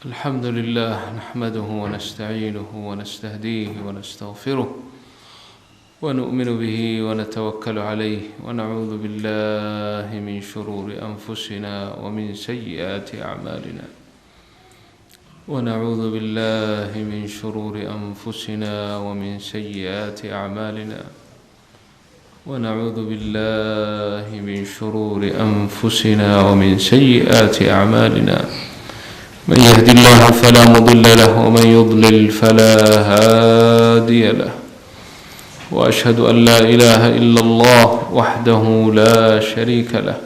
الحمد لله نحمده ونستعينه ونستهديه ونستغفره ونؤمن به ونتوكل عليه ونعوذ بالله من شرور أنفسنا ومن سيئات أعمالنا ونعوذ بالله من شرور أنفسنا ومن سيئات أعمالنا ونعوذ بالله من شرور أنفسنا ومن سيئات أعمالنا من يهد الله فلا مضل له ومن يضلل فلا هادي له وأشهد أن لا إله إلا الله وحده لا شريك له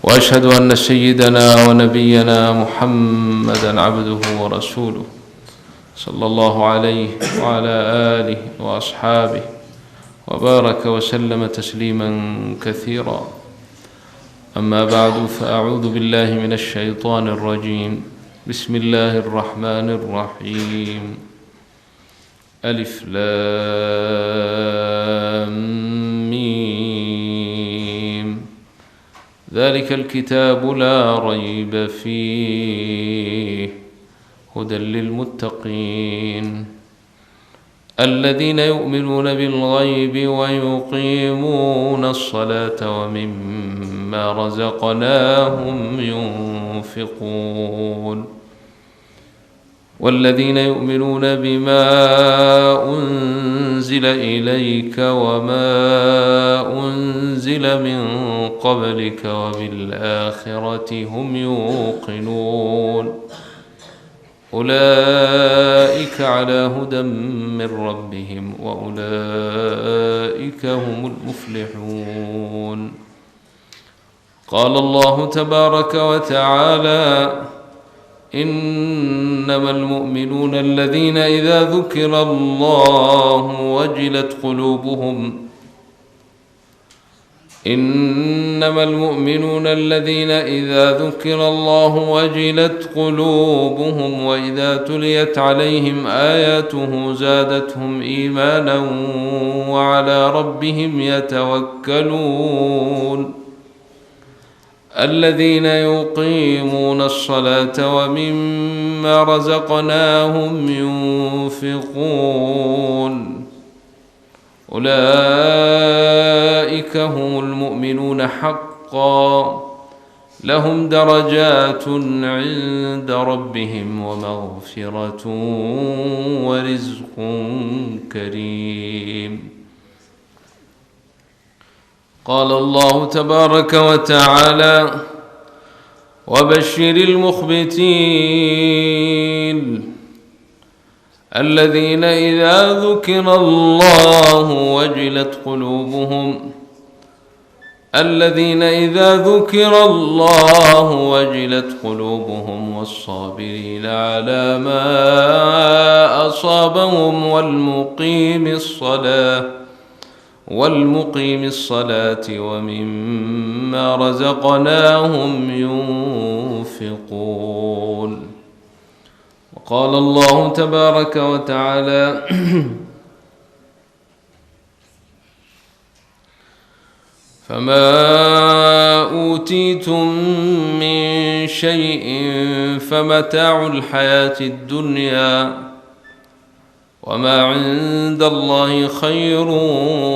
وأشهد أن سيدنا ونبينا محمدا عبده ورسوله صلى الله عليه وعلى آله وأصحابه وبارك وسلم تسليما كثيرا. أما بعد، فأعوذ بالله من الشيطان الرجيم. بسم الله الرحمن الرحيم. ألف لام ميم ذلك الكتاب لا ريب فيه هدى للمتقين الذين يؤمنون بالغيب ويقيمون الصلاة ومما رزقناهم ينفقون والذين يؤمنون بما أنزل إليك وما أنزل من قبلك وبالآخرة هم يوقنون أولئك على هدى من ربهم وأولئك هم المفلحون. قال الله تبارك وتعالى: إنما المؤمنون الذين إذا ذكر الله وجلت قلوبهم إنما المؤمنون الذين إذا ذكر الله وجلت قلوبهم وإذا تليت عليهم آياته زادتهم إيمانا وعلى ربهم يتوكلون الذين يقيمون الصلاة ومما رزقناهم ينفقون أولئك هم المؤمنون حقا لهم درجات عند ربهم ومغفرة ورزق كريم. قال الله تبارك وتعالى: وبشر المخبتين الذين إذا ذكر الله وجلت قلوبهم الذين إذا ذكر الله وجلت قلوبهم والصابرين على ما أصابهم والمقيم الصلاة ومما رزقناهم ينفقون. وقال الله تبارك وتعالى: فما أوتيتم من شيء فمتاع الحياة الدنيا وما عند الله خير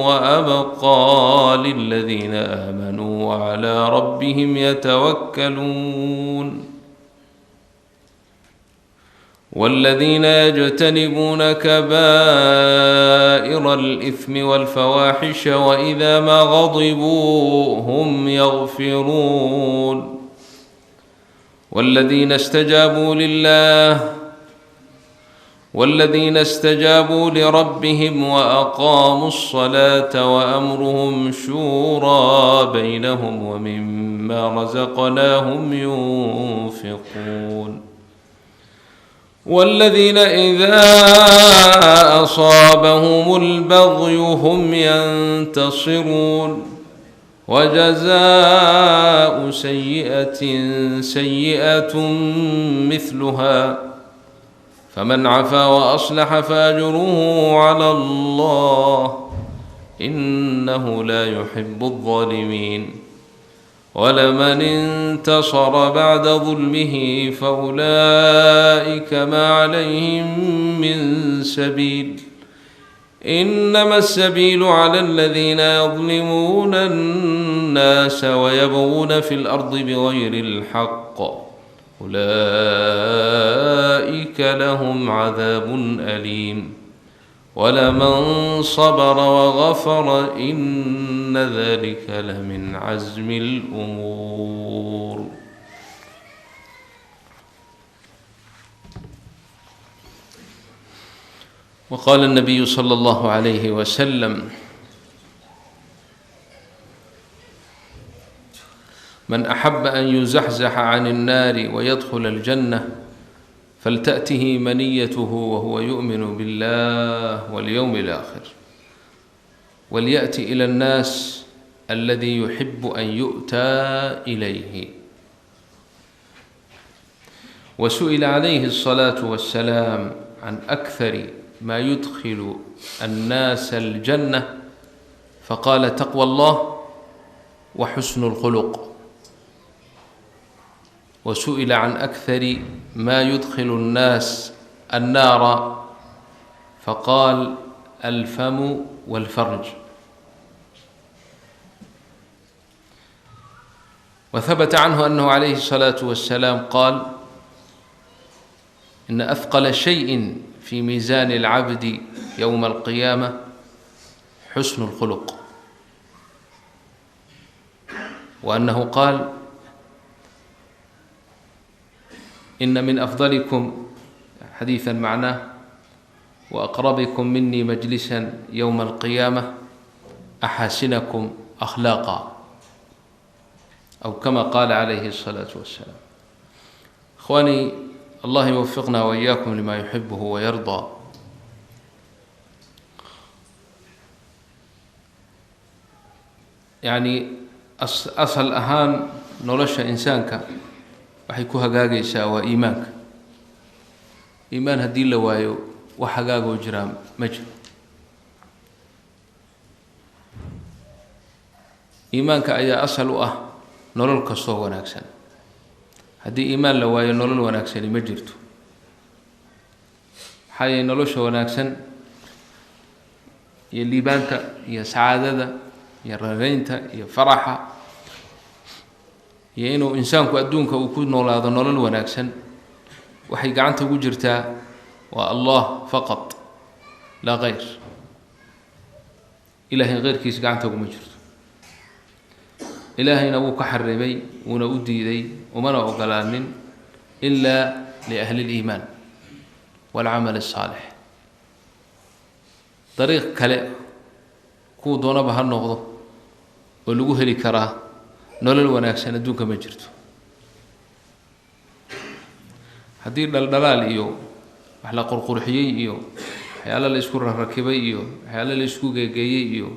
وأبقى للذين آمنوا وعلى ربهم يتوكلون. والذين يجتنبون كبائر الإثم والفواحش وإذا ما غضبوا هم يغفرون. والذين استجابوا لربهم وأقاموا الصلاة وأمرهم شورى بينهم ومما رزقناهم ينفقون. والذين إذا أصابهم البغي هم ينتصرون. وجزاء سيئة سيئة مثلها فمن عفا وأصلح فأجره على الله إنه لا يحب الظالمين. ولمن انتصر بعد ظلمه فأولئك ما عليهم من سبيل إنما السبيل على الذين يظلمون الناس ويبغون في الأرض بغير الحق أولئك لهم عذاب أليم ولمن صبر وغفر إن ذلك لمن عزم الأمور. وقال النبي صلى الله عليه وسلم: من أحب أن يزحزح عن النار ويدخل الجنة فلتأته منيته وهو يؤمن بالله واليوم الآخر، وليأتي إلى الناس الذي يحب أن يؤتى إليه. وسئل عليه الصلاة والسلام عن أكثر ما يدخل الناس الجنة، فقال: تقوى الله وحسن الخلق. وسئل عن أكثر ما يدخل الناس النار، فقال: الفم والفرج. وثبت عنه أنه عليه الصلاة والسلام قال: إن أثقل شيء في ميزان العبد يوم القيامة حسن الخلق. وأنه قال: إن من أفضلكم حديثا معناه وأقربكم مني مجلسا يوم القيامة أحاسنكم أخلاقا، أو كما قال عليه الصلاة والسلام. إخواني، الله يوفقنا وإياكم لما يحبه ويرضى. يعني asal ahaan nolosha insaanka waxay ku hagaagaysaa waa iimaanka. Iimaan haddii la waayo, wax hagaagoo jiraa ma jiro. Iimaanka ayaa asal u ah nolol kastoo wanaagsan. Haddii iimaan la waayo, nolol wanaagsani ma jirto. Maxaa yeele, nolosha wanaagsan iyo liibaanta iyo sacaadada iyo rareynta iyo faraxa iyo inuu insaanku adduunka uu ku noolaado nolol wanaagsan waxay gacanta ugu jirtaa waa Allah faqad laa gayr. Ilaahay keyrkiisa gacanta uguma jirto. Ilaahayna wuu ka xarimay, wuuna u diiday, umana ogolaanin ilaa liahli اliimaan waalcamal الsaalix. Dariiq kale kuwa doonaba ha noqdo oo lagu heli karaa nolol wanaagsan adduunka ma jirto. Haddii dhaldhalaal iyo wax la qurqurxiyey iyo waxyaalo la isku rarakibay iyo waxyaalo la isku geegeeyey iyo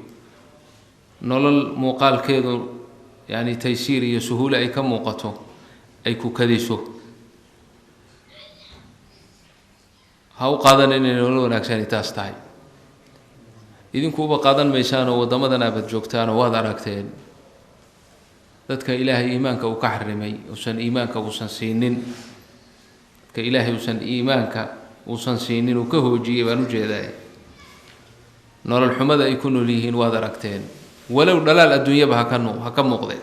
nolol muuqaalkeedu yani taysiir iyo suhuule ay ka muuqato ay ku kadiso, ha u qaadan inay nolol wanaagsani taas tahay. Idinku uba qaadan maysaanoo waddamadan aabad joogtaanoo waad aragteen dadka Ilaahay iimaanka uu ka xarimay, uusan iimaanka uusan siinin, dadka Ilaahay uusan iimaanka uusan siinin, uu ka hoojiyey baan ujeedaa, nolol xumada ay ku nool yihiin waad aragteen, walow dhalaal adduunyaba haka nu ha ka muuqdeen.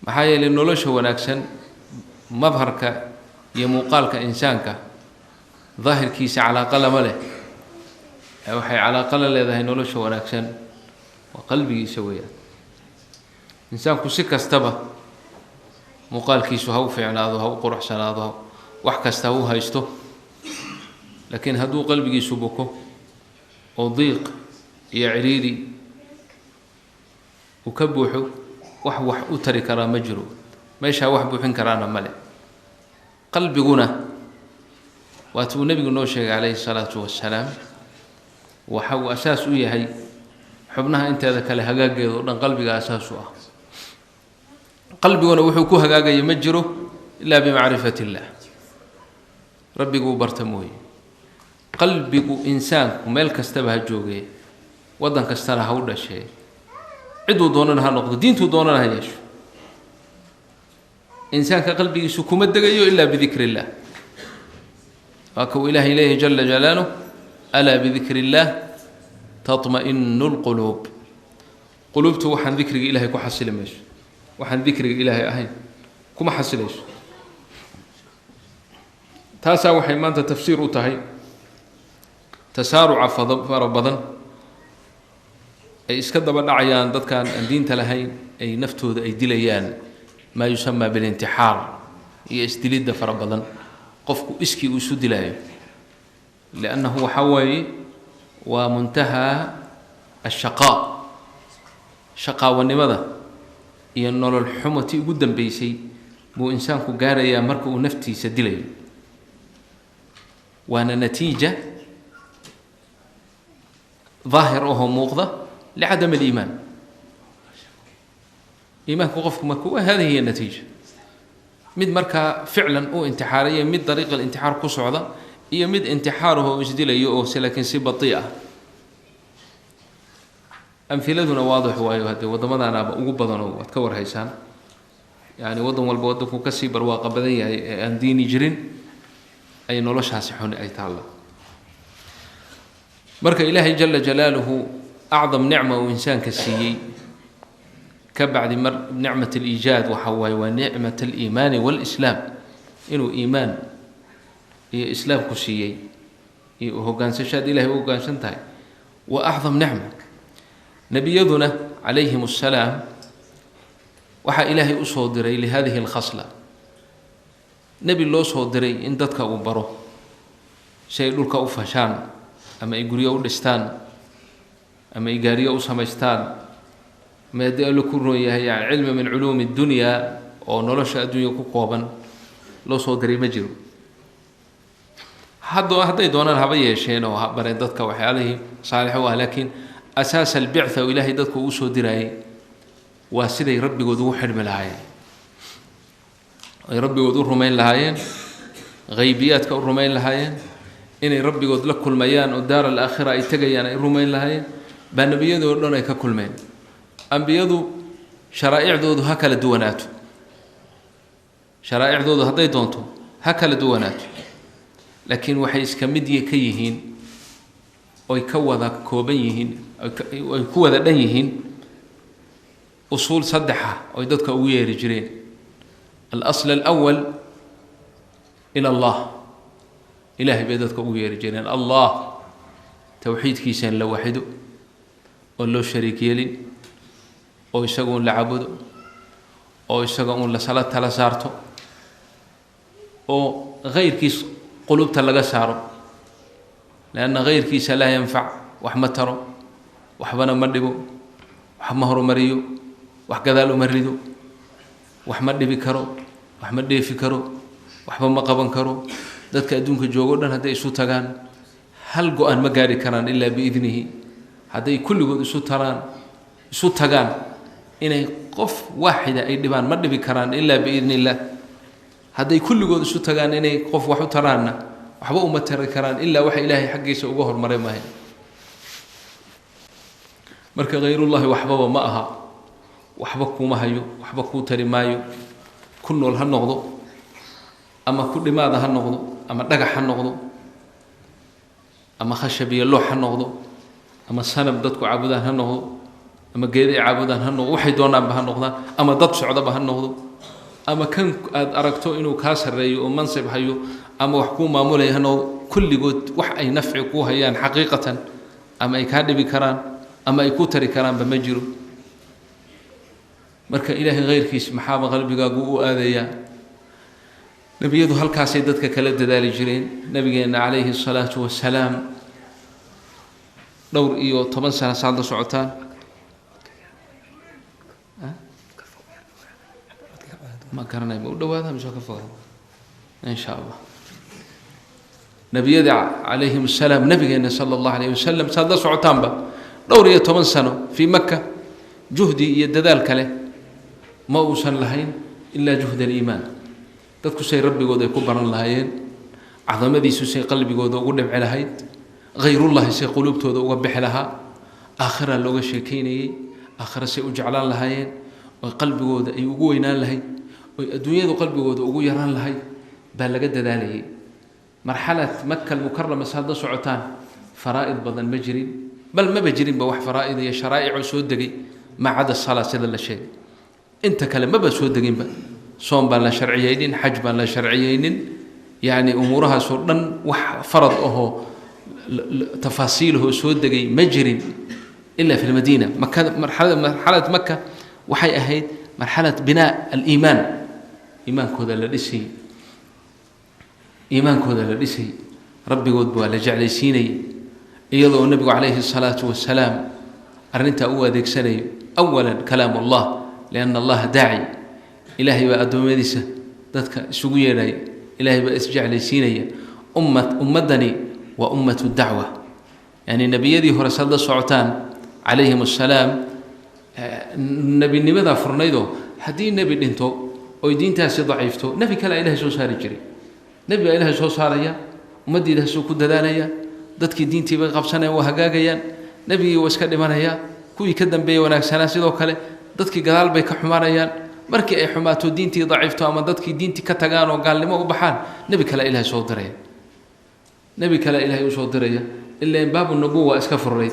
Maxaa yeelay, nolosha wanaagsan madharka iyo muuqaalka insaanka daahirkiisa calaaqa lama leh. Waxay calaaqa la leedahay nolosha wanaagsan waa qalbigiisa weeyaan. Insaanku si kastaba muuqaalkiisu ha u fiicnaado, ha u quruxsanaado, wax kasta ha u haysto, laakiin hadduu qalbigiisu buko oo diiq iyo ciriiri uu ka buuxo, wax wax u tari karaa ma jiro, meeshaa wax buuxin karaana male. Qalbiguna waata uu nebigu noo sheegay calayhi salaatu wassalaam, waxa uu asaas u yahay xubnaha inteeda kale hagaageeda o dhan. Qalbiga asaas u ah. Qalbiguna wuxuu ku hagaagaya ma jiro ilaa bimacrifati illah, rabbiguu barta mooye. Qalbigu insaanku meel kastaba ha joogee, waddan kastana ha u dhashee. Ciduu doonana ha noqdo, diintuu doonana ha yeesho, insaanka qalbigiisu kuma degayo ilaa bidikri illah. Waa ka uu Ilaahay leeyahay jala jalaaluh: alaa bidikri illaah taطma'inu lquluub. Quluubtu waxaan dikriga Ilahay ku xasili mayso, waxaan dikriga Ilaahay ahayn kuma xasilayso. Taasaa waxay maanta tafsiir u tahay tasaaruca fara badan ay iska daba dhacayaan dadkaan aan diinta lahayn, ay naftooda ay dilayaan, maa yusamaa bilintixaar iyo isdilidda fara badan, qofku iskii uu isu dilaayo, liannahu waxaa waaye waa muntahaa ashaqaa, shaqaawanimada iyo nolol xumatii ugu dambeysay buu insaanku gaarayaa marka uu naftiisa dilayo. Waana natiija daahir ahoo muuqda licadam aliimaan. Iimaanku qofku marka hadihi hiya natiija. Mid markaa ficlan uu intixaaraya, mid dariiqa alintixaar ku socda, iyo mid intixaarahoo isdilayo oo se laakiin si batii ah. Amhiladuna waadix waayo, haddee waddamadanaaba ugu badanoo waad ka warhaysaan. Yani waddan walba waddankuu kasii barwaaqa badan yahay ee aan diini jirin ay noloshaasi xuni ay taalla. Marka Ilaahay jala jalaaluhu acdam nicma uu insaanka siiyey ka bacdi mar nicmat aliijaad waxa waaye waa nicmat aliimaani waalislaam, inuu iimaan iyo islaamku siiyey iyo hoggaansashaad Ilahay u hoggaansan tahay waa acdam nicma. Nebiyaduna calayhim assalaam waxaa Ilaahay usoo diray lihadihi alkhasla. Nebi loo soo diray in dadka uu baro si ay dhulka u fashaan ama ay guryo u dhistaan ama ay gaariyo u samaystaan ama haddii Allo ku roon yahay, yani cilmi min culuumi dunya oo nolosha adduunya ku kooban loo soo diray ma jiro. Hadday doonaan haba yeesheen oo ha bareen dadka waxyaalihii saalix u ah, laakiin asaas albictha oo Ilaahay dadku uu soo diraayay waa siday rabbigood ugu xidhmi lahaayeen, ay rabbigood u rumayn lahaayeen, haybiyaadka u rumayn lahaayeen, inay rabbigood la kulmayaan oo daar alaakhira ay tegayaan ay rumayn lahaayeen, baa nebiyadoo dhan ay ka kulmeen. Ambiyadu sharaa'icdoodu ha kala duwanaato, sharaa'icdoodu hadday doonto ha kala duwanaato, laakiin waxay iska mid ka yihiin oy ka wada kooban yihiin, ay ku wada dhan yihiin usuul saddexa oy dadka ugu yeeri jireen. Alasl alawal ila Allah, Ilahay bay dadka ugu yeeri jireen, Allah towxiidkiisa in la waxido oo loo shariik yeelin, oo isaga un la caabudo, oo isaga un la sala tala saarto, oo hayrkiis qulubta laga saaro, lianna hayrkiisa laa yanfac, wax ma taro, waxbana ma dhibo, wax ma horumariyo, wax gadaal uma rido, wax ma dhibi karo, wax ma dheefi karo, waxba ma qaban karo. Dadka adduunka joogo o dhan hadday isu tagaan hal go-aan ma gaari karaan ilaa biidnihi. Hadday kulligood isu taraan, isu tagaan inay qof waaxida ay dhibaan, ma dhibi karaan ilaa biidni illah. Hadday kulligood isu tagaan inay qof wax u taraanna, waxba uma tari karaan ilaa waxa Ilaahay xaggiisa uga hormaray maahay. Marka hayrullahi waxbaba ma aha, waxba kuma hayo, waxba kuu tari maayo. Ku nool ha noqdo ama ku dhimaada ha noqdo ama dhagax ha noqdo ama khashab iyo loox ha noqdo ama sanab dadku caabudaan ha noqdo ama geeda ay caabudaan ha noqdo, waxay doonaanba ha noqdaan, ama dad socdaba ha noqdo, ama kan aada aragto inuu kaa sarreeyo oo mansib hayo ama wax kuu maamulaya ha noqdo, kulligood wax ay nafci kuu hayaan xaqiiqatan ama ay kaa dhibi karaan ama ay ku tari karaanba ma jiro. Marka Ilaahay hayrkiis maxaaba qalbigaagu u aadayaa? Nebiyadu halkaasay dadka kala dadaali jireen. Nabigeenna calayhi asalaatu wasalaam dhowr iyo toban sano saad la socotaan, ma garanay ma u dhawaada mise ka fogaada in sha Allah. Nebiyada calayhim asalaam, nabigeena sala allahu alayh wasalam saad la socotaanba dhowr iyo toban sano fii Maka juhdi iyo dadaal kale ma uusan lahayn ilaa juhd aliimaan. Dadku say rabbigood ay ku baran lahaayeen, cadamadiisu say qalbigooda ugu dhibci lahayd, hayrullahi say quluubtooda uga bixi lahaa, aakhira looga sheekeynayey. Aakhira say u jeclaan lahaayeen, oy qalbigooda ay ugu weynaan lahayd, oy adduunyadu qalbigooda ugu yaraan lahayd baa laga dadaalayay. Marxalad Maka Almukarama saad la socotaan, faraa'id badan ma jirin, bal maba jirinba wax faraa'id iyo sharaa'icoo soo degay, maa cada salaa sida la sheegay. Inta kale maba soo deginba. Soom baan la sharciyeynin, xaj baan la sharciyeynin, yacni umuurahaasoo dhan wax farad ahoo tafaasiilahoo soo degay ma jirin ila fi lmadiina. Maka marxalada, marxalad Maka waxay ahayd marxalad binaa aliimaan, iimaankooda la dhisayay, iimaankooda la dhisayay, rabbigoodba waa la jeclaysiinayay, iyadoo nebigu calayhi الsalaatu wasalaam arrintaa u adeegsanayo awala kalaam Allah, lianna Allaha daaci, Ilaahay baa addoommadiisa dadka isugu yeedhaya, Ilaahay baa isjeclaysiinaya. Ummad ummaddani waa ummatu dacwa. Yani nebiyadii hore saad la socotaan calayhim assalaam, nebinimadaa furnaydoo haddii nebi dhinto oy diintaasi daciifto, nebi kalea Ilahay soo saari jiray. Nebi baa Ilahay soo saaraya, ummaddiidaasuu ku dadaalaya, dadkii diintii bay qabsanayaan, waa hagaagayaan. Nebigii waa iska dhimanaya, kuwii ka dambeeyey wanaagsanaa sidoo kale, dadkii gadaal bay ka xumaanayaan. Markii ay xumaato diintii, daciifto, ama dadkii diintii ka tagaan oo gaalnimo u baxaan, nebi kale Ilahay soo diraya, nebi kale Ilahay usoo diraya. Ilaan baabu nubuwa iska furayd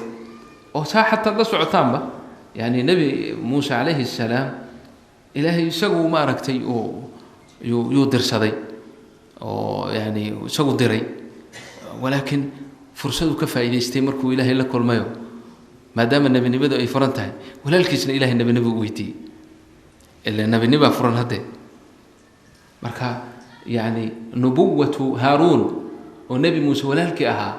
oo saa xataa la socotaanba. Yani Nebi Muuse calayhi assalaam Ilaahay isagu maaragtay uu yuu dirsaday oo yani isagu diray, walaakiin fursaduu ka faa'iidaystay markuu Ilaahay la kulmayo, maadaama nebinimadu ay furan tahay, walaalkiisna Ilahay nebinimo u weydiiyey, ila nebinimaa furan haddee. Marka yani nubuwatu Haaruun oo Nebi Muuse walaalkii ahaa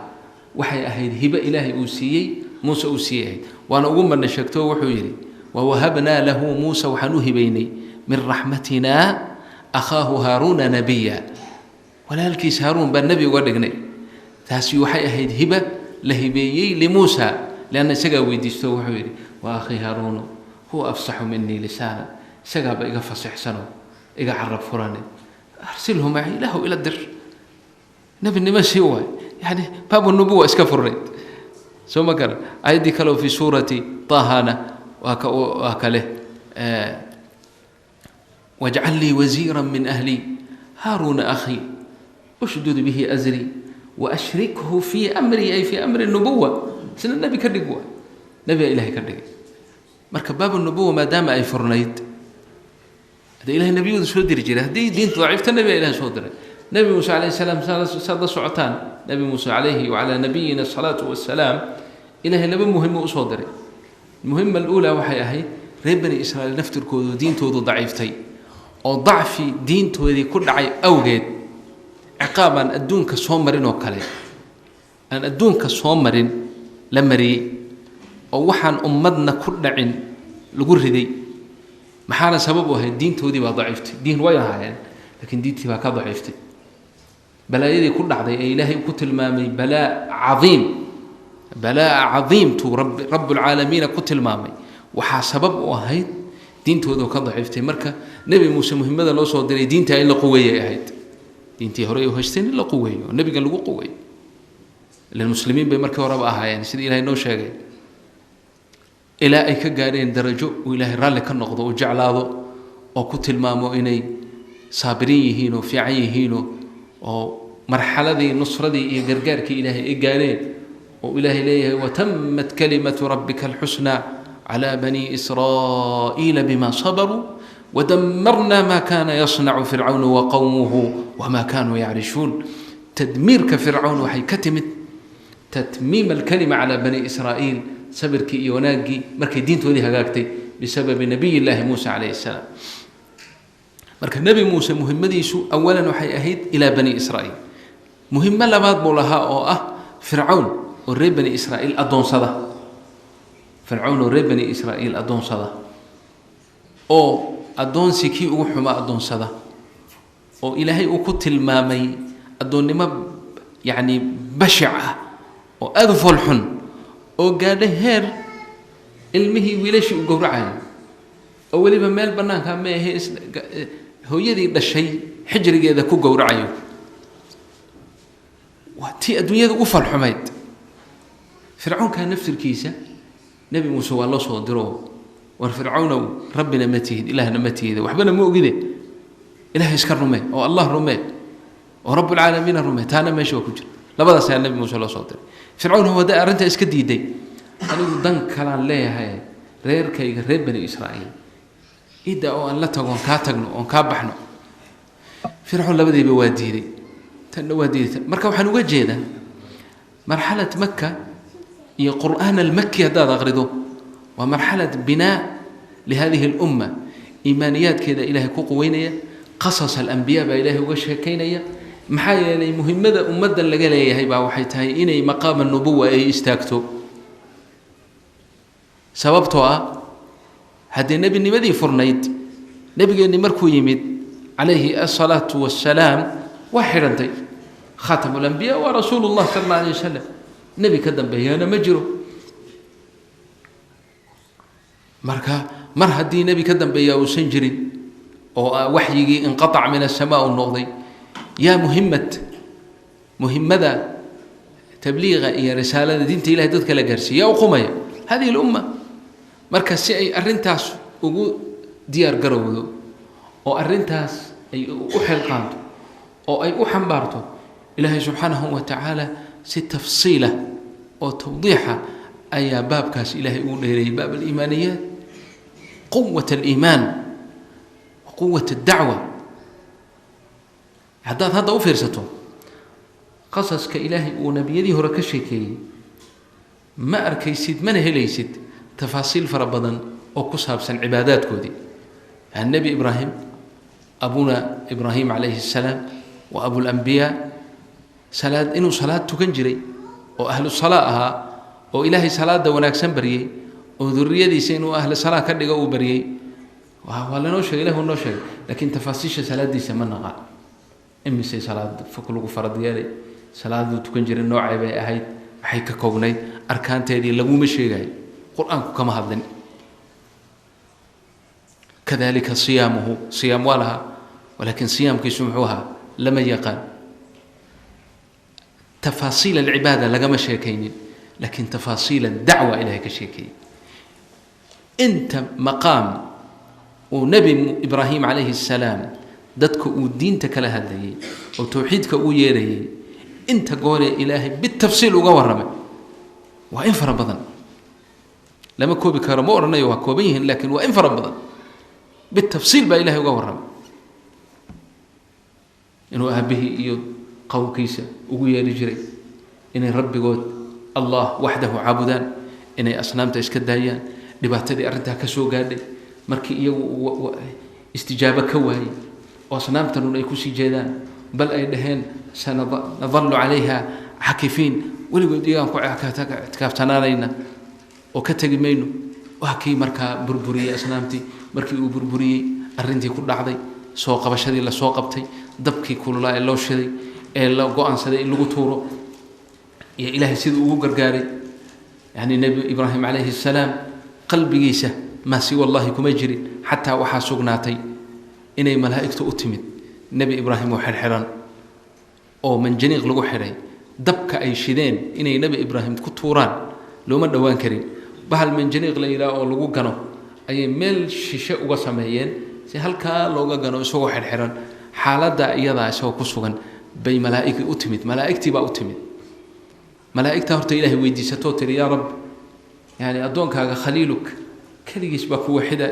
waxay ahayd hibe Ilaahay uu siiyey Muuse uu siiyey ahayd, waana ugu marna sheegto. Wuxuu yidhi: wawahabnaa lahu Muusa, waxaan u hibaynay, min raxmatinaa akhaahu Haaruuna nabiya, walaalkiis Haaruun baa nebi uga dhignay. Taasi waxay ahayd hiba la hibeeyey limuusa, lianna isagaa weydiisto. Wuxuu yidhi: wa akhii Haaruunu huwa afsaxu minii lisaana, isagaaba iga fasixsano, iga carab furane, arsilhu maci, Ilaahu ila dir, nebinimo sii waay. Yani baabu nubuwa iska furnayd, soo ma garan? Ayaddii kale oo fi suurati Taahana waa ka waa kale: wajcal lii wasiira min ahli, Haaruuna akhii, ushdud bihi azrii waashrikhu fii amrii, ay fii amri nubuwa, isna nebi ka dhig. Waay nebigaa Ilahay ka dhigay. Marka baabu nubuwa maadaama ay furnayd, hadee Ilahay nebiyadu soo diri jiray, haddii diintu daciifta nebigaa Ilahay soo diray. Nebi Muuse calayhi salaam, saad la socotaan, Nebi Muuse calayhi wacalaa nabiyina asalaatu wassalaam, Ilahay laba muhimo usoo diray. Muhima aluulaa waxay ahayd reer Bani Israa'iil naftirkoodu diintoodu daciiftay, oo dacfi diintoodii ku dhacay awgeed ciqaab aan adduunka soo marin oo kale aan adduunka soo marin la mariyey, oo waxaan ummadna ku dhacin lagu riday. Maxaana sabab u ahayd? Diintoodii baa daciiftay. Diin way ahaayeen, laakiin diintii baa ka daciiftay. Balaayadii ku dhacday ee Ilaahay ku tilmaamay balaa cadiim, balaa cadiimtuu rabbi rabbulcaalamiina ku tilmaamay, waxaa sabab u ahayd diintoodu ka daciiftay. Marka Nebi Muuse muhimmada loo soo diray diintaa in la quweeyay ahayd. Diintii horey u haysteen in la quweeyo oo nebigan lagu quweeyo, ilan muslimiin bay markii horeba ahaayeen, sida Ilahay noo sheegay, ilaa ay ka gaadheen darajo uu Ilaahay raalli ka noqdo, uu jeclaado, oo ku tilmaamo inay saabiriin yihiin oo fiican yihiinoo, oo marxaladii nusradii iyo gargaarkii Ilaahay ay gaadheen, oo Ilaahay leeyahay: watamat kalimatu rabbika alxusnaa calى bani Israa'iila bima sabaruu wadamarna ma kana yasnacu Fircawnu waqowmuhu wama kanuu yacrishun. Tadmiirka Fircawn waxay ka timid tatmiim alkalima calى bani Israa'iil, sabirkii iyo wanaaggii markay diintoodii hagaagtay bisababi nabiy llaahi Muusa calayhi salaam. Marka Nebi Muuse muhimadiisu awalan waxay ahayd ilaa Bani Israa'iil. Muhimo labaad buu lahaa oo ah Fircawn oo reer Bani Israa'iil addoonsada, Fircawn oo reer Bani Israa'iil addoonsada, oo addoonsi kii ugu xumaa addoonsada, oo Ilaahay uu ku tilmaamay addoonnimo yacni bashic ah oo aada u fool xun, oo gaadho heer ilmihii wiilashii uu gowracayo, oo weliba meel bannaanka ma ahe, hooyadii dhashay xijrigeeda ku gowracayo. Waa tii adduunyada u falxumayd. Fircoonkaa naftirkiisa Nebi Muuse waa loo soo diro. War Fircawnow, rabbina ma tihid, ilaahna ma tihide, waxbana ma ogide, ilahay iska rumee oo Allah rumee oo rabbulcaalamiina rumee. Taana meesha waa ku jira. Labadaas ayaa Nebi Muuse loo soo diray. Fircawn huwa hadday arrintaa iska diiday, anigu dan kalaan leeyahay, reerkayga reer Bani Israa'iil idda oo aan la tago, oon kaa tagno, oon kaa baxno. Fircawn labadiiba waa diiday, tanna waa diiday. Marka waxaan uga jeedaa marxalad Maka iyo Qur'aan almaki haddaad aqrido, waa marxalad binaa lihadihi alumma, iimaaniyaadkeeda Ilaahay ku quweynaya, qasas alambiyaa baa Ilaahay uga sheekaynaya. Maxaa yeelay muhimmada ummaddan laga leeyahay baa waxay tahay inay maqaama nubuwa ay istaagto, sababtoo ah haddii nebinimadii furnayd nebigeenni markuu yimid calayhi asalaatu wassalaam waa xidhantay. Khaatam alambiyaa waa rasuulu llah sala alla alayh wasalam, nebi ka dambeeyaana ma jiro. Marka mar haddii nebi ka dambeeyaa uusan jirin oo waxyigii inqatac min asamaa uu noqday, yaa muhimad muhimmada tabliiqa iyo risaalada diinta Ilahay dadka la gaarsiiya yaa u qumaya? Hadihi lumma. Marka si ay arrintaas ugu diyaar garowdo oo arrintaas ay u xilqaanto oo ay u xambaarto, Ilaahay subxaanahu wa tacaala si tafsiila oo tawdiixa ayaa baabkaas Ilaahay ugu dheereeyay, baab aliimaaniyaat, quwat aliimaan wa quwat addacwa. Haddaad hadda u fiirsato qasaska Ilaahay uu nebiyadii hore ka sheekeeyey, ma arkaysid mana helaysid tafaasiil fara badan oo ku saabsan cibaadaadkoodii. Nebi Ibraahim, abuna Ibraahim calayhi assalaam wa abulambiyaa, salaad inuu salaad tukan jiray oo ahlu salaa ahaa oo Ilaahay salaada wanaagsan baryey oo duriyadiisa inuu ahlu salaa ka dhigo uu baryey, waa lanoo sheegay, ilah uu noo sheegay, laakiin tafaasiisha salaadiisa ma naqaan. Imisay salaad fog lagu farad yeelay? Salaaduu tukan jiray noocay bay ahayd? Maxay ka koobnayd? Arkaanteedii laguma sheegayo, Qur-aanku kama hadlin. Kadalika siyaamuhu, siyaam waa lahaa, walaakin siyaamkiisu muxuu ahaa lama yaqaan. Tafaasiil alcibaada lagama sheekaynin, laakiin tafaasiil adacwa Ilahay ka sheekeeyey. Inta maqaam uu Nebi Ibraahim calayhi assalaam dadka uu diinta kala hadlayay oo towxiidka uu yeerayay, inta gooree Ilaahay bitafsiil uga warramay waa in fara badan, lama koobi karo. Ma odhanayo waa kooban yihiin, laakiin waa in fara badan. Bitafsiil baa Ilahay uga warramay inuu aabihii iyo qowmkiisa ugu yeeri jiray inay rabbigood Allah waxdahu caabudaan, inay asnaamta iska daayaan, dhibaatadii arrintaa ka soo gaadhay markii iyagu istijaabo ka waayey oo asnaamtanun ay kusii jeedaan, bal ay dhaheen sanadallu calayha xakifiin, weligood iyagaan ku ictikaaftanaanayna oo ka tegi mayno. Waa kii markaa burburiyey asnaamtii. Markii uu burburiyey, arrintii ku dhacday, soo qabashadii lasoo qabtay, dabkii kululaa ee loo shiday ee la go-aansaday in lagu tuuro, iyo Ilaahay siduu ugu gargaaray. Yani Nebi Ibraahim calayhi assalaam qalbigiisa maa si wallahi kuma jirin. Xataa waxaa sugnaatay inay malaa'igtu u timid Nebi Ibraahim oo xirxiran oo manjaniiq lagu xidhay, dabka ay shideen inay Nebi Ibraahim ku tuuraan looma dhowaan karin. Bahal manjaniiq la yidhaah oo lagu gano ayay meel shishe uga sameeyeen si halkaa looga gano isagoo xirxiran. Xaaladda iyadaa isagoo ku sugan bay malaa'igii u timid. Malaa'igtii baa u timid. Malaa'igtaa horta Ilaahay weydiisatoo tiri: yaa Rab, yani addoonkaaga khaliiluk keligiis baa ku waxida,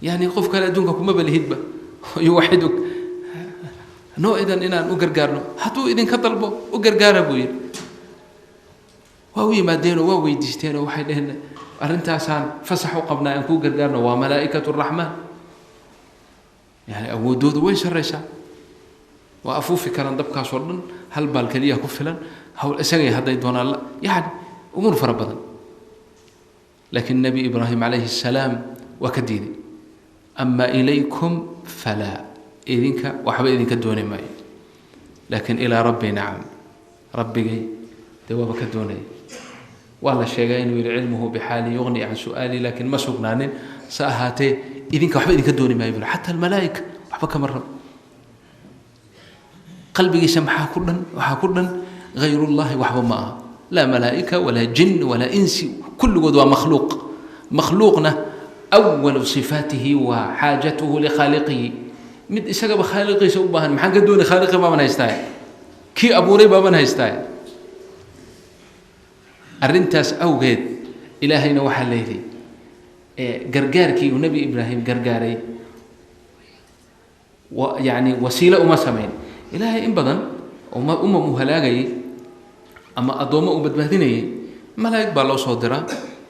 yani qof kale adduunka kuma balihidba, yuwaxiduk, noo idan inaan u gargaarno, hadduu idinka dalbo u gargaara, buu yidhi. Waa u yimaadeenoo waa weydiisteenoo waxay dheheen: arrintaasaan fasax u qabnaa aan kuu gargaarno. Waa malaa'ikatu raxmaan, yani awooddoodu way sarraysaa, waa afuufi karaan dabkaasoo dhan, hal baal keliya ku filan hawl isagay hadday doonaan, yani umuur fara badan. Laakiin Nebi Ibraahim calayhi assalaam waa ka diiday: ama ilaykum falaa, idinka waxba idinka dooni maayo, laakiin ilaa rabbi, nacam, rabbigay dee waaba ka doonaya. Waa la sheegaa inuu yihi cilmuhu bixaali yuغni can su'aali, laakiin ma sugnaanin. Se ahaatee idinka waxba idinka dooni maayo bui, xataa almalaa'ika waxba kama rabo. Qalbigiisa maxaa ku dhan? Waxaa ku dhan hayrullahi waxba ma aha, laa malaa'ika walaa jin walaa insi, kulligood waa makhluuq. Makhluuqna awalu sifaatihi waa xaajatuhu likhaaliqihi. Mid isagaba khaaliqiisa u baahan, maxaan ka dooni? Khaaliqi baaban haystaa, kii abuuray baaban haystaa. Arrintaas awgeed Ilaahayna waxaa la yidhi gargaarkii uu Nebi Ibraahim gargaaray yani wasiilo uma samayn. Ilaahay in badan umam uu halaagayay ama addoommo uu badbaadinayay, malaa'ig baa loo soo diraa.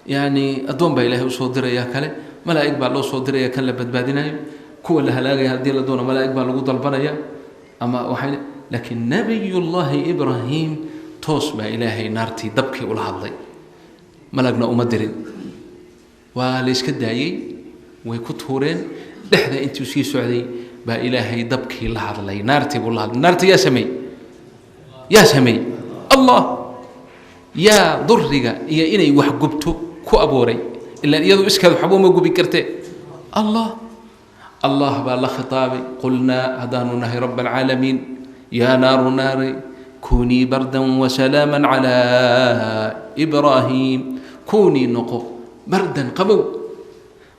Yani addoon baa Ilaahay usoo diraya kale, malaa'ig baa loo soo diraya kan la badbaadinayo. Kuwa la halaagaya haddii la doono malaa'ig baa lagu dalbanaya ama waxay. Laakiin Nabiyullaahi Ibraahim toos baa Ilaahay naartii dabkii ula hadlay, malagna uma dirin. Waa la iska daayey, way ku tuureen dhexda. Intuu sii socday baa Ilaahay dabkii la hadlay, naartii buu la hadlay. Naarta yaa sameey? Yaa sameey? Allah. Yaa duriga iyo inay wax gubto ku abuuray? Ilaan iyadu iskeed waxba uma gubi kartee. Allah, Allah baa la khitaabay. Qulnaa, haddaanu nahay Rab alcaalamiin, yaa naaru, naari, kunii bardan wasalaama calaa Ibraahim. Kunii, noqo, bardan, qabow,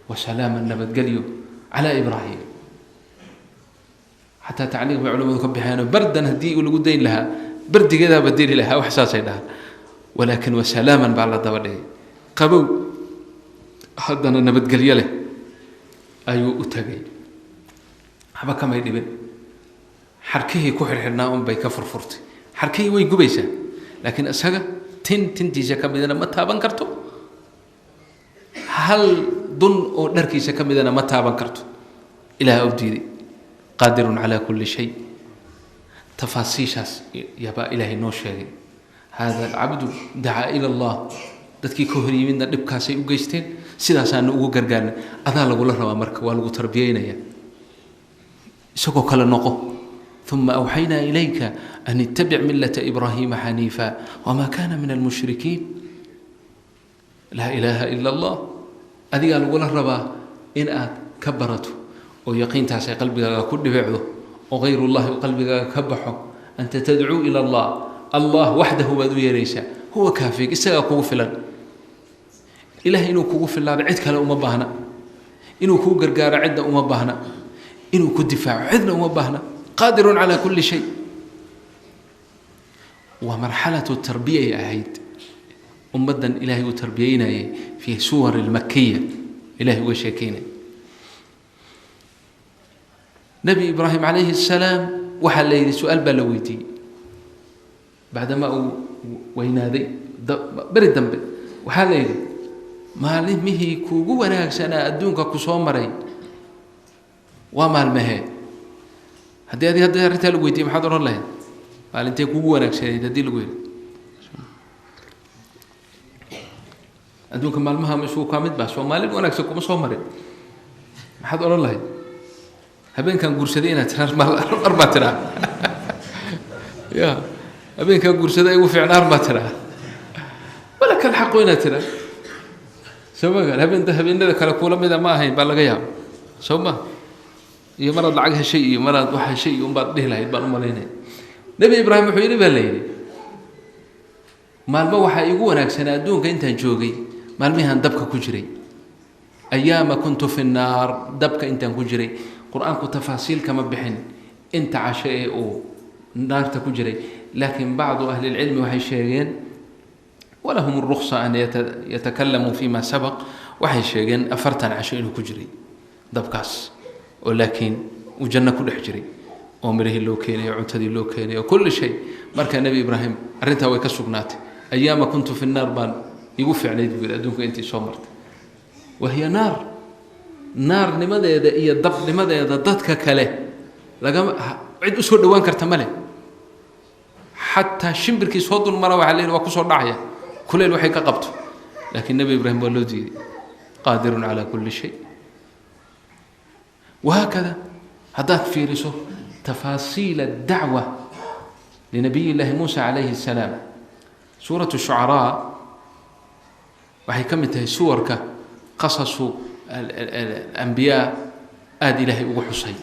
wasalaaman, nabadgelyo, calaa Ibraahim. Xataa tacliiq bay culamadu ka bixeen, bardan haddii lagu dayn lahaa bardigeedaa badeli lahaa, wax saasay dhahaan. Walaakin wasalaaman baa la daba dhigay. Qabow haddana nabadgelyo leh ayuu u tagay. Waxba kamay dhibin, xarkihii ku xidhxidhnaa unbay ka furfurtay. Xarkihii way gubaysaa, laakiin isaga tin tintiisa ka midana ma taaban karto, hal dun oo dharkiisa ka midana ma taaban karto. Ilaah u diiday, qaadirun calaa kulli shay. Tafaasiishaas yabaa Ilaahay noo sheegay. Hada alcabdu dacaa ila Allah, dadkii ka hor yimidna dhibkaasay u geysteen, sidaasaana ugu gargaarnay. Adaa lagula rabaa marka, waa lagu tarbiyeynaya, isagoo kale noqo. Uma awxaynaa ilayka an ittabic millata Ibraahiima xaniifa wamaa kana min almushrikiin. Laa ilaaha ila Allah. Adigaa lagula rabaa in aad ka barato oo yaqiintaas ay qalbigaaga ku dhibicdo oo hayrullahi uu qalbigaaga ka baxo. Anta tadcuu ila Allah, Allah waxdahu baad u yeeraysaa. Huwa kaafig, isagaa kugu filan. Ilaah inuu kugu filaado cid kale uma baahna, inuu kuu gargaaro cidna uma baahna, inuu ku difaaco cidna uma baahna. Qaadirun calaa kulli shay. Waa marxalatu tarbiyay ahayd ummaddan Ilaahay uu tarbiyeynayay fii suwar almakiya. Ilahay uga sheekeynaya Nebi Ibraahim calayhi assalaam, waxaa la yidhi, su-aal baa la weydiiyey bacdamaa uu weynaaday beri dambe. Waxaa la yidhi, maalimihii kuugu wanaagsanaa adduunka ku soo maray waa maalmahee? Haddii adi haddii arrintaa lagu weydiiyey, maxaad odhan lahayd? Maalintee kuugu wanaagsanayd haddii lagu yidhi? Adduunka maalmaha ma isugu kaa mid baa? Soo maalin wanaagsan kuma soo marin. Maxaad odhan lahayd? Habeenkan guursaday inaad tiraa mar baa tiraa, ya habeenkaan guursaday igu fiicnaa baa tiraa. Walaka alxaqu inaad tiraa, soo ma? Habeen habeenada kale kuula mida ma ahayn baa laga yaaba, soo ma? Iyo maraad lacag heshay iyo maraad wax heshay iyo unbaad dhihi lahayd baan u malaynaya. Nebi Ibraahim wuxuu yidhi, baa la yidhi, maalmo waxaa iigu wanaagsanaa adduunka intaan joogay maalmihaan dabka ku jiray, ayaama kuntu fi nnaar, dabka intaan ku jiray. Qur-aanku tafaasiil kama bixin inta casho ee uu naarta ku jiray, laakiin bacdu ahli lcilmi waxay sheegeen, walahum ruksa an yatakalamuu fima sabaq, waxay sheegeen 40 casho inuu ku jiray dabkaas, oo laakiin uu janno ku dhex jiray oo mirihii loo keenayo, cuntadii loo keenayo, kulli shay. Marka Nebi Ibraahim arrintaa way ka sugnaatay. Ayaama kuntu fi nnaar baan igu fiicnayd buu yidhi adduunka intii soo martay. Wahiya naar, naarnimadeeda iyo dabnimadeeda dadka kale lagama cid usoo dhowaan karta ma leh. Xataa shimbirkii soo dulmara waxaa la yidhi waa kusoo dhacaya kuleyl waxay ka qabto. Laakiin Nebi Ibraahim waa loo diiday, qaadirun calaa kulli shay. Wahaakada haddaad fiiriso tafaasiil addacwa linabiy llaahi Muusa calayhi الsalaam, suuratu shucaraa waxay ka mid tahay suwarka qasasu alambiyaa aada Ilaahay ugu xusay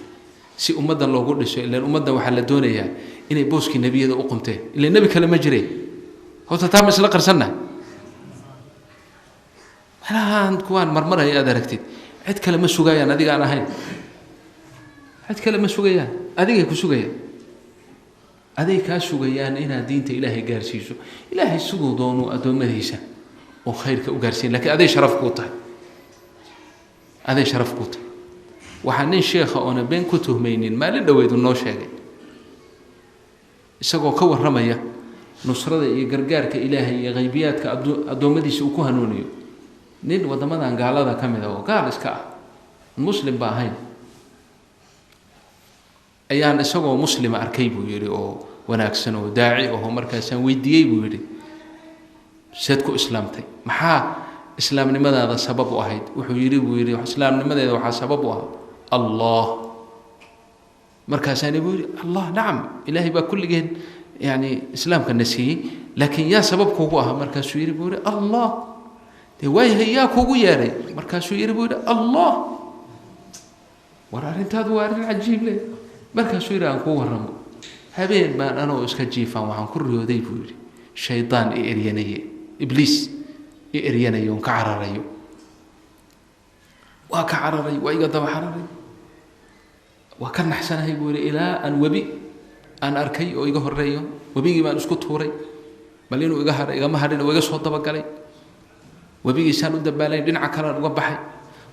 si ummaddan loogu dhiso. Ilaan ummaddan waxaa la doonayaa inay booskii nebiyada u qumteen, ilaan nebi kale ma jireen. Horta taa ma isla qarsannahay? Halahaan kuwaan marmaraya aad aragtid, cid kale ma sugayaan adiga aan ahayn, cid kale ma sugayaan, adigay ku sugayaan, aday kaa sugayaan inaad diinta Ilaahay gaarsiiso. Ilaahay siduu doonuu addoommadiisa oo khayrka u gaarsiin, lakiin aday sharaf kuu tahay, aday sharaf kuu tahay. Waxaa nin sheekha oona been ku tuhmaynin maalin dhoweyd uu noo sheegay, isagoo ka warramaya nusrada iyo gargaarka Ilaahay iyo haybiyaadka addoommadiisa uu ku hanuuniyo, nin waddamadan gaalada ka mid a oo gaal iska ah, muslim ba ahayn, ayaan isagoo muslima arkay buu yidhi, oo wanaagsan oo daaci aho. Markaasaan weydiiyey buu yidhi, seed ku islaamtay? Maxaa islaamnimadaada sabab u ahayd? Wuxuu yidhi buu yidhi, islaamnimadeeda waxaa sabab u ah Allah. Markaasaani buu yidhi, Allah, nacam, Ilaahay baa kulligeen yani islaamka na siiyey, laakiin yaa sabab kuugu ahaa? Markaasuu yidhi buu yidhi, Allah. Dee waayahay, yaa kuugu yeedhay? Markaasuu yidhi buu yidhi, Allah. War arrintaadu waa arrin cajiib leh. Markaasuu yidhi, aan kuu warramo, habeen baan anoo iska jiifaan waxaan ku riyooday buu yidhi, shaydaan i eryanaye, ibliis i eryanayo oon ka cararayo. Waa ka cararay, waa iga daba cararay, waa ka naxsanahay buu yidhi, ilaa aan webi aan arkay oo iga horeeyo. Webigii baan isku tuuray bal inuu iga hadhay, igama hadhin, waa iga soo dabagalay. Webigiisaan u dabaalay, dhinaca kalean uga baxay,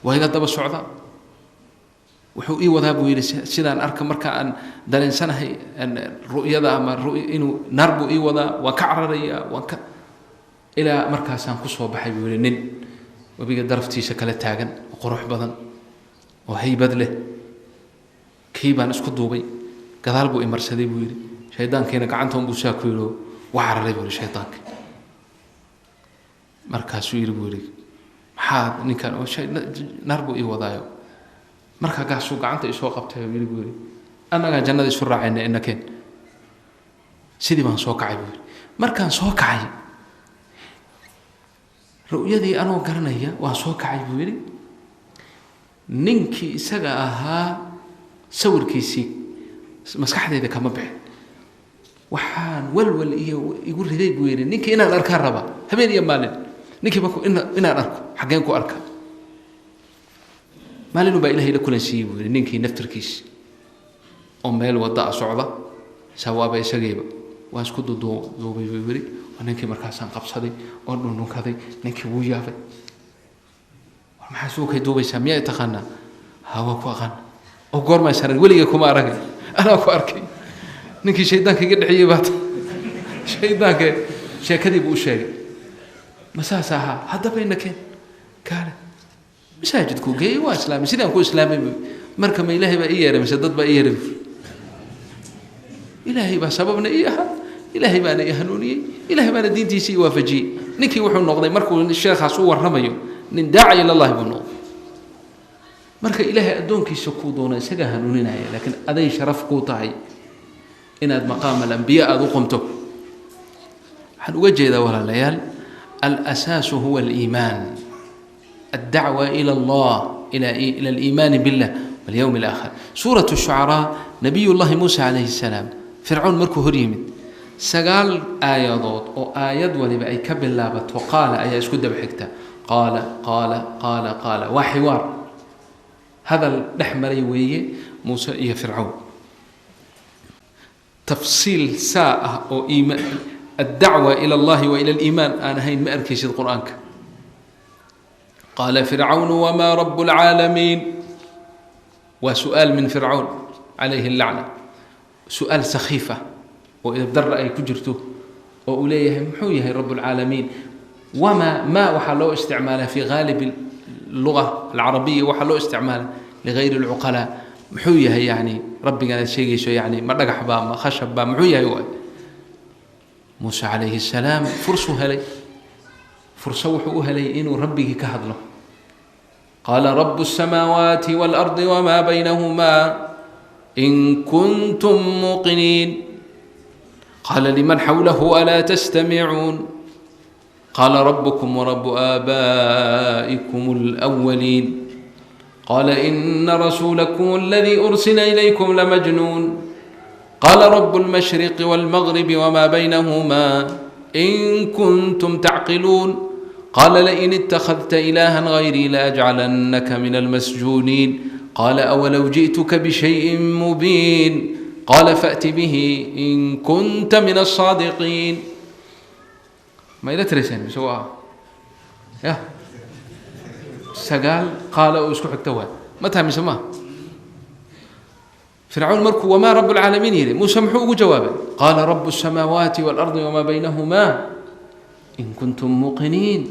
waa iga daba socda. Wuxuu ii wadaa buu yidhi, sidaan arka marka aan dareensanahay ru'yada ama inuu naar buu ii wadaa, waan ka cararayaa, waan ka ilaa markaasaan kusoo baxay buu yidhi nin webiga daraftiisa kala taagan oo qurux badan oo haybad leh. Kii baan isku duubay, gadaal buu imarsaday buu yidhi, shaydaankiina gacanta unbuu saa ku yidhi, waa cararay buu yidhi shaydaanka. Markaasuu yidhi buu yidhi, maxaa ninkan naar buu ii wadaayo? Markaa gaasuu gacanta isoo qabtay oo yidhi buu yidhi, annagaa jannada isu raacayna, inakeen. Sidii baan soo kacay buu yidhi. Markaan soo kacay, ru'yadii anoo garanaya waan soo kacay buu yidhi, ninkii isaga ahaa sawirkiisii maskaxdayda kama bixin. Waxaan walwal iyo igu riday buu yidhi, ninkii inaan arkaan rabaa habeen iyo maalin, ninkii marku inaan arko, xaggeen ku arka? Maalinu baa Ilahay la kulansiiyey buu yidhi ninkii naftirkiisi oo meel wadda a socda, sawaaba isagiiba waan isku duduubay buu yidhi, oo ninkii markaasaan qabsaday oo dhundhunkaday. Ninkii wuu yaabay, war maxaa suukay duubaysaa? Miyaa taqaanaa? Ha, waa ku aqaan. Oo goormaa saran? Weligay kuma aragay, anaa ku arkay, ninkii shaydaanka iga dhexiyey baata. Shaydaanka sheekadii buu u sheegay. Ma saas ahaa? Haddaba ina keen, kaale. Masaajidkuu geeyey, waa islaamay. Sidaan ku islaamay buu. Marka ma Ilaahay baa ii yeeray mise dad baa ii yeeray? Ilaahay baa sababna ii ahaa, Ilaahay baana ii hanuuniyey, Ilahay baana diintiisii i waafajiyey. Ninkii wuxuu noqday markuu sheekhaas u warramayo nin daaci ilallahi buu noqday. Marka Ilaahay addoonkiisa kuu doona isagaa hanuuninaya, laakiin aday sharaf kuu tahay inaad maqaam alambiya aada u qumto. Waxaan uga jeedaa walaalayaal, alasaasu huwa aliimaan, addacwa ila Allah, ila aliimaani billah walyowm alaakhir. Suurat shucaraa, nabiy llahi Muusa calayhi salaam Fircoon markuu hor yimid, 9 aayadood oo aayad waliba ay ka bilaabato qaala ayaa isku daba xigta, qaala qaala qaala qaala, waa xiwaar, hadal dhex maray weeye Muuse iyo Fircawn. Tafsiil saa ah oo iima addacwa ila allahi wa ila aliimaan aan ahayn ma arkaysid Qur-aanka. Qaala fircawnu wamaa rabu lcaalamiin, waa su-aal min Fircawn calayhi allacna, su-aal sakhiif ah oo idabdarra ay ku jirto, oo uu leeyahay muxuu yahay rabb lcaalamiin? Wamaa maa waxaa loo isticmaalaa fi gaalib luga alcarabiya, waxaa loo isticmaala ligayri alcuqalaa. Muxuu yahay yani rabbigan aad sheegayso? Yani ma dhagax baa, ma khashab baa, muxuu yahay? Waay Muuse calayhi salaam fursuu helay, furso wuxuu u helay inuu rabbigii ka hadlo. Qaala rabu الsamaawaati wاlardi wma baynahumaa in kuntum muuqiniin. Qaala liman xawlahu alaa tastamicuun? Qaala rabkm wrabu aaba'ikum اlأwaliin. Qaala ina rasuulakum aladii ursila ilaykum lamajnuun. Qaala rabu اlmashriqi wاlmagribi wma baynahumaa in kuntum tacqiluun. Qaala lain ittakhadta ilaahan hayrii laajcalannaka min almasjuuniin. Qaala awalow ji'tuka bishayin mubiin. Qaala faأti bihi in kunta min aلsaadiqiin. Ma ila tiraysaan mise waa ya 9 qaala oo isku xigta waay ma tahay mise ma? Fircawn markuu wamaa rabu lcaalamiin yidhi, Muuse muxuu ugu jawaabay? Qaala rabu الsamaawaati wاlardi wamaa baynahumaa in kuntum muuqiniin.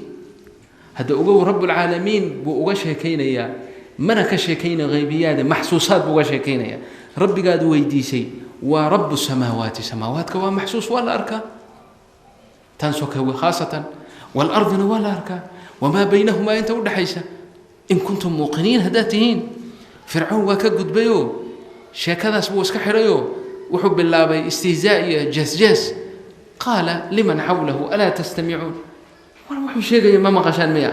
Hadda ogow, rabu lcaalamiin buu uga sheekaynayaa, mana ka sheekayna haybiyaade, maxsuusaad buu uga sheekaynaya. Rabbigaad weydiisay waa rabu samaawaati, samaawaadka waa maxsuus, waa la arkaa, tan soka khaasatan, waalardina waa la arkaa, wamaa baynahumaa inta udhexaysa, in kuntum muuqiniin haddaad tihiin. Fircawn waa ka gudbayoo sheekadaas buu iska xidhayoo wuxuu bilaabay istihzaa iyo jees-jees. Qaala liman xawlahu alaa tastamicuun? War wuxuu sheegaya ma maqashaan miya?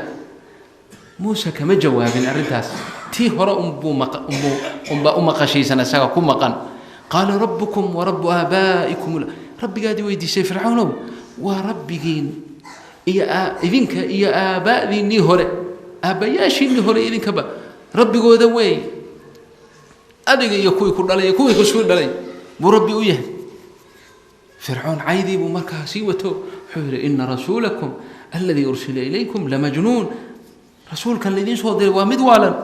Muuse kama jawaabin arrintaas, tii hore unbuu unbuu unbaa u maqashaysan isaga ku maqan. Qaala rabbukum wa rabbu aabaa'ikum, rabbigaadii weydiisay Fircawnow waa rabbigiin iyo idinka iyo aaba'diinnii hore, aabbayaashiinnii hore idinkaba rabbigooda weey. Adiga iyo kuwii ku dhalay iyo kuwii kusii dhalay buu rabbi u yahay. Fircoon caydii buu markaa sii wato, wuxuu yidhi ina rasuulakum aladii ursila ilaykum lamajnuun. Rasuulkan la idiin soo diray waa mid waalan,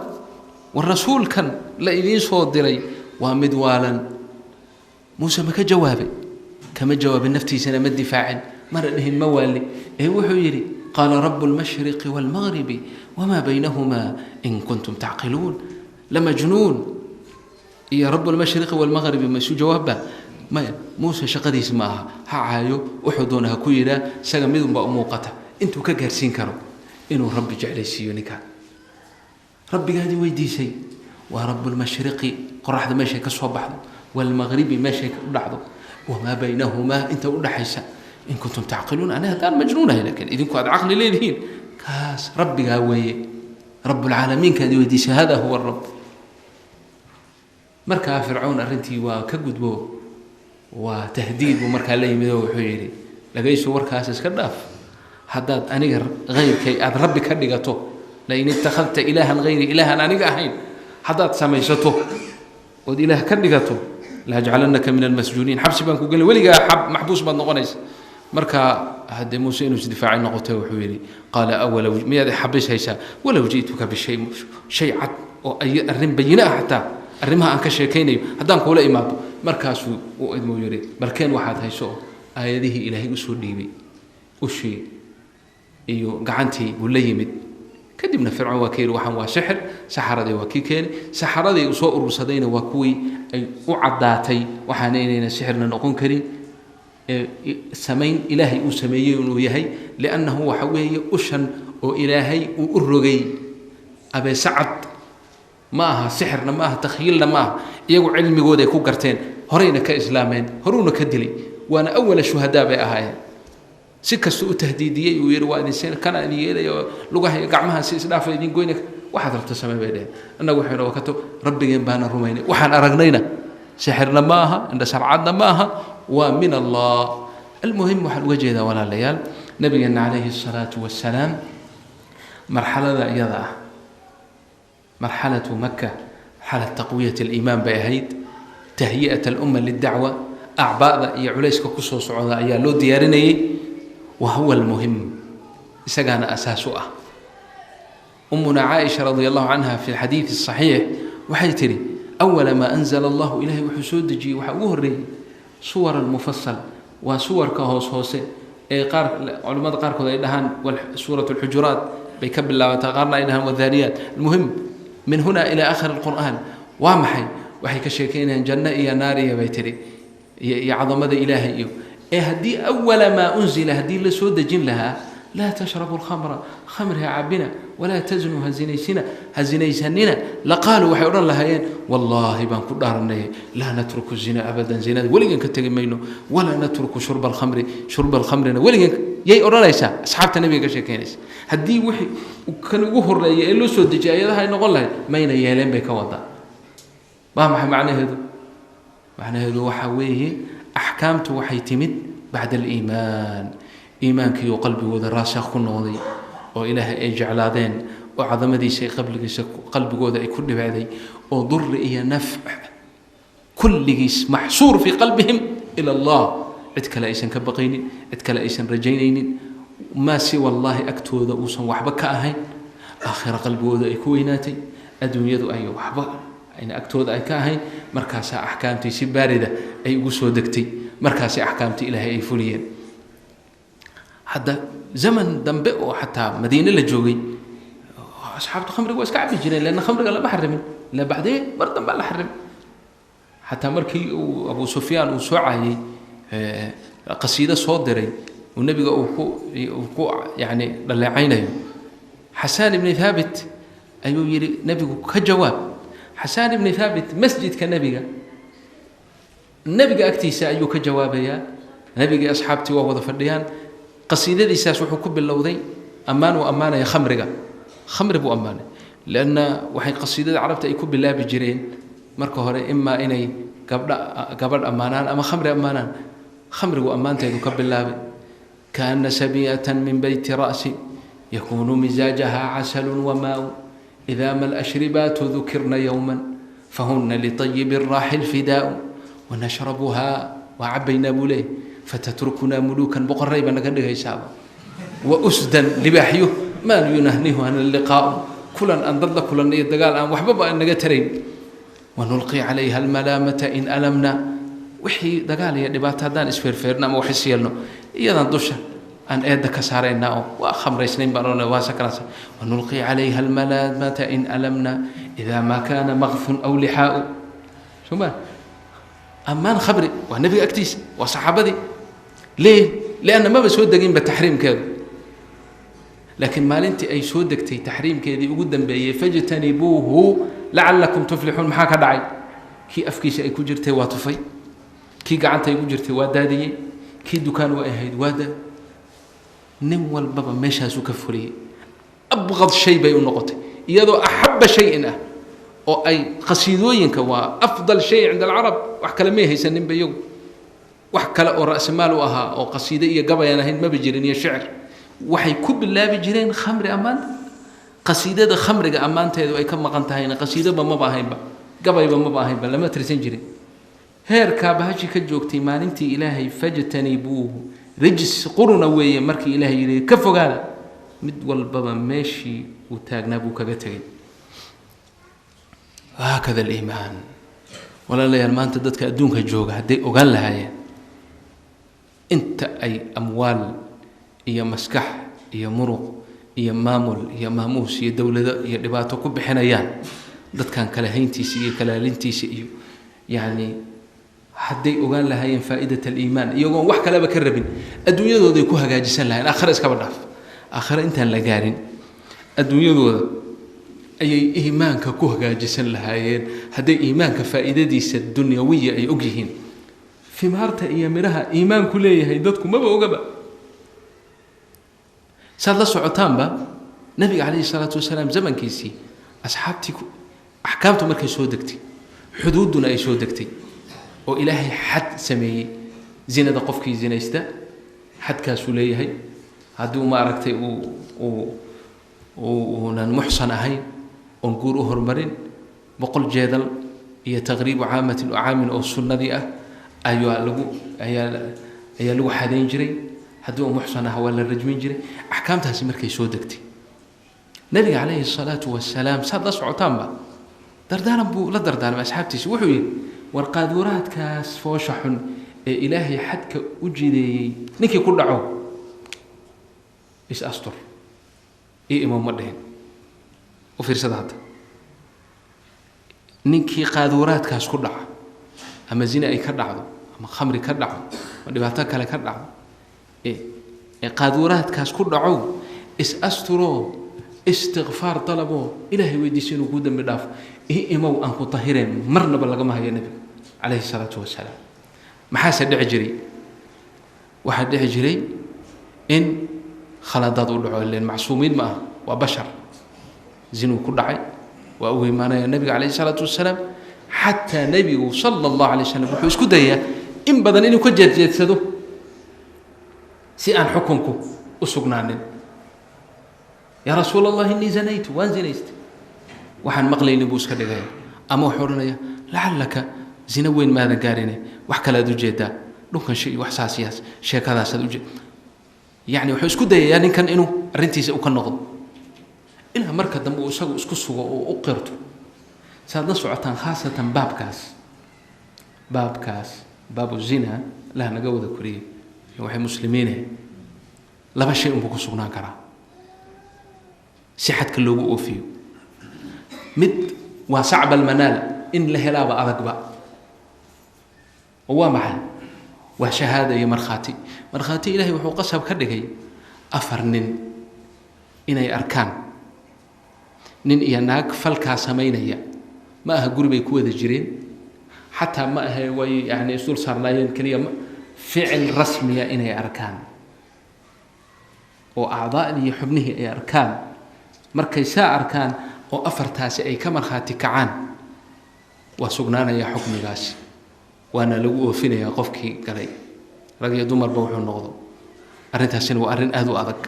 war rasuulkan la idiin soo diray waa mid waalan. Muuse ma ka jawaabay? Kama jawaabin, naftiisana ma difaacin, mana dhihin ma waali, ee wuxuu yidhi qaala rabu lmashriqi wاlmagribi wamaa baynahumaa in kuntum tacqiluun. Lamajnuun iyo rabu lmashriqi wاlmagribi ma isu jawaabba? Maya. Muuse shaqadiisa ma aha, ha caayo wuxuu doona ha ku yidhaa, isaga midunbaa u muuqata intuu ka gaarsiin karo inuu rabbi jeclaysiiyo ninkaa. Rabbigaadii weydiisay waa rabu lmashriqi, qoraxda meeshay ka soo baxdo, waalmagribi meeshay u dhacdo, wamaa baynahumaa inta udhaxaysa, in kuntum tacqiluun. Ani haddaan majnuunahay, laakiin idinku aad caqli leedihiin, kaas rabbigaa weeye, rabbulcaalamiinkaadi weydiisay, hada huwa rab. Markaa Fircown arrintii waa ka gudbo, waa tahdiid buu markaa la yimid oo wuxuu yidhi dhagayso, warkaas iska dhaaf, haddaad aniga hayrkay aada rabbi ka dhigato, lain ittakhadta ilaahan hayri, ilaahan aniga ahayn haddaad samaysato ood ilaah ka dhigato, laajcalanaka min almasjuuniin, xabsi baan ku gelin, weligaa maxbuus baad noqonaysa. Marka haddee Muuse inuu isdifaacay noqotay, wuxuu yidhi qaala awalow, miyaad xabis haysaa? Walow ji'tuka bishay, shay cad oo ay arrin bayine ah, xataa arrimaha aan ka sheekaynayo haddaan kuula imaado. Markaasuu u idmuu yidhi balkeen waxaad hayso oo aayadihii ilaahay usoo dhiibay, ushii iyo gacantii buu la yimid. Kadibna Fircoon waa ka yidhi waxaan waa sixir, saxaradii waa kii keenay, saxaradii uu soo urursadayna waa kuwii ay u caddaatay waxaana inayna sixirna noqon karin, samayn ilaahay uu sameeyey inuu yahay, liannahu waxa weeye ushan oo ilaahay uu u rogay abeesacad ma aha, sixirna ma aha, takhyiilna ma aha. Iyagu cilmigooday ku garteen, horeyna ka islaameen, horuuna ka dilay, waana awala shuhadaa bay ahaayeen. Si kasta u tahdiidiyey uu yihi waa idin seen kana idin yeelaya oo lugaha iyo gacmaha si isdhaafa idin goyna, waxaad rabta samey bay dheheen. Annagu waxayna wakato rabbigeen baana rumaynay, waxaan aragnayna sixirna ma aha, indha sarcadna ma aha, waa min Allah. Almuhim, waxaan uga jeedaa walaalayaal, nabigeenna calayhi الsalaatu wasalaam marxalada iyada ah, marxalatu Maka, marxalat taqwiyat aliimaan bay ahayd, tahyi'at alumma lidacwa, acbaa'da iyo culayska kusoo socda ayaa loo diyaarinayay, wa huwa almuhim, isagaana asaas u ah. Umuna Caaisha radia allahu canha fi xadiidi saxiix waxay tidhi awala maa anzala allahu, ilahay wuxuu soo dejiyey waxaa ugu horreeyey suwar almufasal, waa suwarka hoos hoose ee qaar culimmada qaarkood ay dhahaan suurat alxujuraat bay ka bilaabataa, qaarna ay dhahaan wadaariyaat. Almuhim, min huna ilaa aakhir alqur'aan waa maxay? Waxay ka sheekeynayaan janno iyo naar iyo bay tidhi iyo cadamada ilaahay. Iyo ee haddii awala maa unzila haddii la soo dejin lahaa laa tashrabu alkhamra, khamri ha cabina, walaa taznuu, ha zinaysina, ha zinaysanina, laqaaluu waxay odhan lahaayeen wallaahi baan ku dhaaranay laa natruku zina abadan, zinada weligan ka tegi mayno, walaa natruku shurba alkhamri, shurba alkhamrina weligan. Yay odhanaysaa? Asxaabta nabiga ka sheekeynaysa. Haddii wixii kan ugu horreeya ee loo soo dejiyay ayadaha ay noqon lahayd, mayna yeeleen bay ka wadaa. Waa maxay macnaheedu? Macnaheedu waxaa weeye axkaamtu waxay timid bacda aliimaan, iimaankiioo qalbigooda raasakh ku noqday. Oo Ilaahay ay jeclaadeen, oo cadamadiisa ay qabligiisa qalbigooda ay ku dhibacday, oo durri iyo nafc kulligiis maxsuur fii qalbihim ila Allah, cid kale aysan ka baqaynin, cid kale aysan rajaynaynin, maa siwa Allahi agtooda uusan waxba ka ahayn, aakhira qalbigooda ay ku weynaatay, adduunyadu ay waxba ayna agtooda ay ka ahayn. Markaasaa axkaamtii si baarida ay ugu soo degtay, markaasay axkaamtii Ilaahay ay fuliyeen. Hadda zaman dambe oo xataa Madiine la joogay, asxaabtu khamriga waa iska cabi jireen, leanna khamriga lama xarimin ila bacdee, mar dambaa la xarimay. Xataa markii uu Abu Sufyaan uu soo caayay, qasiido soo diray uu nebiga uu ku yani dhaleecaynayo, Xasaan ibni Thaabit ayuu yidhi nebigu ka jawaab. Xasaan ibni Thaabit masjidka nebiga agtiisa ayuu ka jawaabayaa. Nebigii asxaabtii waa wada fadhiyaan. Qasiidadiisaas wuxuu ku bilowday ammaan uu ammaanaya khamriga. Khamri buu ammaanay, lianna waxay qasiidada Carabta ay ku bilaabi jireen marka hore imaa inay gabdha gabadh ammaanaan ama khamri ammaanaan. Khamrigu ammaanteedu ka bilaabay: kaana sabiyatan min beyti ra'si yakunu misaajaha casalu wamaau, ida ma alashribaatu dukirna yowma fahuna litayibi raaxi lfidaau, wanashrabuhaa, waa cabaynaa buu leeyahy, fatatrukunaa muluukan, boqoray baa naga dhigaysaaba, wa usdan, libaaxyo, maa yunahnihuhana liqaau, kulan aan dad la kulan iyo dagaal aan waxbaba aan naga tarayn, wanulqi calayha almalaamata in alamna, wixii dagaal iyo dhibaato haddaan isfeerfeerno ama wax is yeelno, iyadan dusha aan eedda ka saaraynaa oo waa khamraysnayn baan odhanay, waa sakransa, wanulqi calayha almalaamata in alamna ida ma kana maqfun aw lixaau. Soma ammaan khamri waa nebiga agtiisa, waa saxaabadii. Lee? Lianna maba soo deginba taxriimkeedu. Laakiin maalintii ay soo degtay taxriimkeedii ugu dambeeyey, fajtanibuuhu lacalakum tuflixuun, maxaa ka dhacay? Kii afkiisa ay ku jirtay waa tufay, kii gacanta ay ku jirtay waa daadiyey, kii dukaan waa ahayd waa da nin walbaba meeshaasuu ka fuliyey. Abqad shay bay u noqotay, iyadoo axaba shayin ah oo ay qasiidooyinka waa afdal shay cinda alcarab. Wax kale may haysaninba iyagu, wax kale oo ra'samaal u ahaa oo qasiide iyo gabayaan ahayn maba jirin iyo shicir. Waxay ku bilaabi jireen khamri ammaanta. Qasiidada khamriga ammaanteedu ay ka maqan tahayna qasiidaba maba ahaynba, gabayba maba ahaynba, lama tirsan jirin. Heerkaa bahashi ka joogtay maalintii Ilaahay fajtanibuuhu, rijs quruna weeye, markii Ilaahay yidhi ka fogaada, mid walbaba meeshii uu taagnaa buu kaga tegay. Haakada aliimaan, walaalayaal. Maanta dadka adduunka jooga hadday ogaan lahaayeen inta ay amwaal iyo maskax iyo muruq iyo maamul iyo maamuus iyo dowlado iyo dhibaato ku bixinayaan dadkan kala hayntiisa iyo kalaalintiisa iyo yacni, hadday ogaan lahaayeen faa'idat aliimaan, iyagoon wax kaleba ka rabin, adduunyadooday ku hagaajisan lahayen. Aakhare iskaba dhaaf, aakhare intaan la gaarin adduunyadooda ayay iimaanka ku hagaajisan lahaayeen, hadday iimaanka faa'iidadiisa dunyawiya ay og yihiin. Fimaarta iyo midhaha iimaanku leeyahay dadku maba ogaba. Saad la socotaanba, nabiga calayhi salaatu wasalaam zamankiisii asxaabtii axkaamtu markay soo degtay, xuduudduna ay soo degtay, oo Ilaahay xad sameeyey, zinada qofkii zinaysta xadkaasuu leeyahay, hadduu ma aragtay uu uunan muxsan ahayn oon guur u horumarin, 100 jeedal iyo taqriibu caamatin caamin oo sunnadii ah ayaa lagu ayaa lagu xadayn jiray. Haddii uu muxsan aha waa la rajmin jiray. Axkaamtaasi markay soo degtay, nabiga calayhi salaatu wasalaam, saad la socotaanba, dardaaran buu la dardaarmay asxaabtiisa. Wuxuu yidhi: war qaaduuraadkaas foosha xun ee Ilaahay xadka u jideeyey ninkii ku dhaco is astur, io imow ma dhihin. U fiirsada hadda, ninkii qaaduuraadkaas ku dhaca, ama zina ay ka dhacdo ama khamri ka dhaco ama dhibaato kale ka dhacdo, ee qaaduuraadkaas ku dhacow, is asturoo istikfaar dalaboo Ilaahay weydiiso inuu kuu dembi dhaafo, ii imow aan ku tahireen, marnaba lagama hayo nebiga calayhi salaatu wasalaam. Maxaase dhici jiray? Waxaa dhici jiray in khaladaad u dhaco, ileen macsuumiin ma aha, waa bashar. Zinuu ku dhacay, waa u imaanaya nebiga calayhi salaatu wasalaam. Xataa nebigu sala Allahu alay wasalam wuxuu isku dayaa in badan inuu ka jeedjeedsado si aan xukunku u sugnaanin. Yaa rasuul Allah, innii zanaytu, waan zinaystay. Waxaan maqlaynin buu iska dhigaya, ama wuxuu odhanaya lacallaka zina weyn maadan gaarine, wax kale aad ujeedaa, dhunkansho iyo wax saas yaas sheekadaasaad ujeed. Yacni wuxuu isku dayayaa ninkan inuu arrintiisa u ka noqdo ilaa marka dambe uu isagu isku sugo oo u qirto. Saad la socotaan, khaasatan baabkaas baabu zina lah naga wada koriyey, waxay muslimiine laba shay unbuu ku sugnaan karaa si xadka loogu oofiyo. Mid waa sacb almanaal, in la helaaba adagba, oo waa maxay? Waa shahaada iyo markhaati. Markhaati Ilahay wuxuu qasab ka dhigay 4 nin inay arkaan nin iyo naag falkaa samaynaya. Ma aha guri bay ku wada jireen, xataa ma ahe way yani isdul saarnaayeen keliya, ficil rasmiya inay arkaan oo acdaadii iyo xubnihii ay arkaan. Markay saa arkaan oo 4taasi ay ka markhaati kacaan, waa sugnaanaya xukmigaasi, waana lagu oofinayaa qofkii galay, rag iyo dumarba wuxuu noqdo. Arrintaasina waa arrin aada u adag.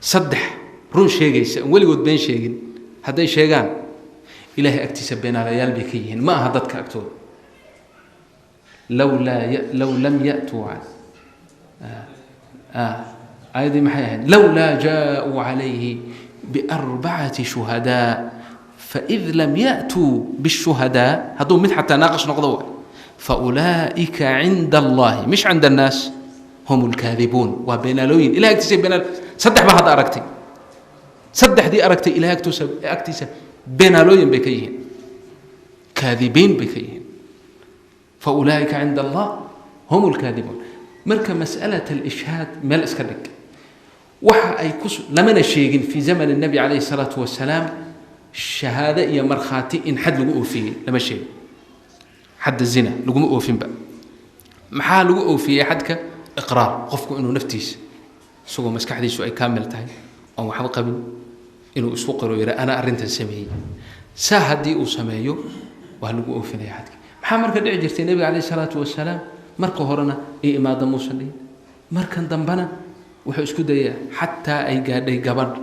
3 run sheegaysa aan weligood been sheegin hadday sheegaan, Ilaahay agtiisa beenaalayaal bay ka yihiin, ma aha dadka agtooda. Low lam ya'tuu, aayaddii maxay ahayd? Lowlaa jaaءuu calayhi biarbacati shuhadaa faid lam ya'tuu bishuhadaa, hadduu mid xataa naaqis noqdo waay, faulaa'ika cinda Allahi mish cinda annaas hum lkaadibuun, waa beenaalooyin Ilahay agtiisa beenaal. 3 baa hadda aragtay, 3dii aragtay Ilahay agtiisa beenaalooyin bay ka yihiin, kaadibiin bay ka yihiin. Faulaa'ika cinda Allah hum lkaadibuun. Marka mas'alat alishhaad meel iska dhig, waxa ay ku lamana sheegin fii zaman الnabi calayhi الsalaatu wasalaam shahaado iyo markhaati in xad lagu oofiyey, lama sheegin. Xadda zina laguma oofinba. Maxaa lagu oofiyey xadka? Iqraar, qofku inuu naftiisa isagoo maskaxdiisu ay kaamil tahay oon waxba qabin inuu isku qiro, yidha ana arrintan sameeyey. Saa haddii uu sameeyo waa lagu oofinaya xadka. Maxaa marka dhici jirtay? Nebiga calayhi salaatu wasalaam marka horena ii imaada muusan dhihin, markan dambena wuxuu isku dayaa xataa ay gaadhay gabadh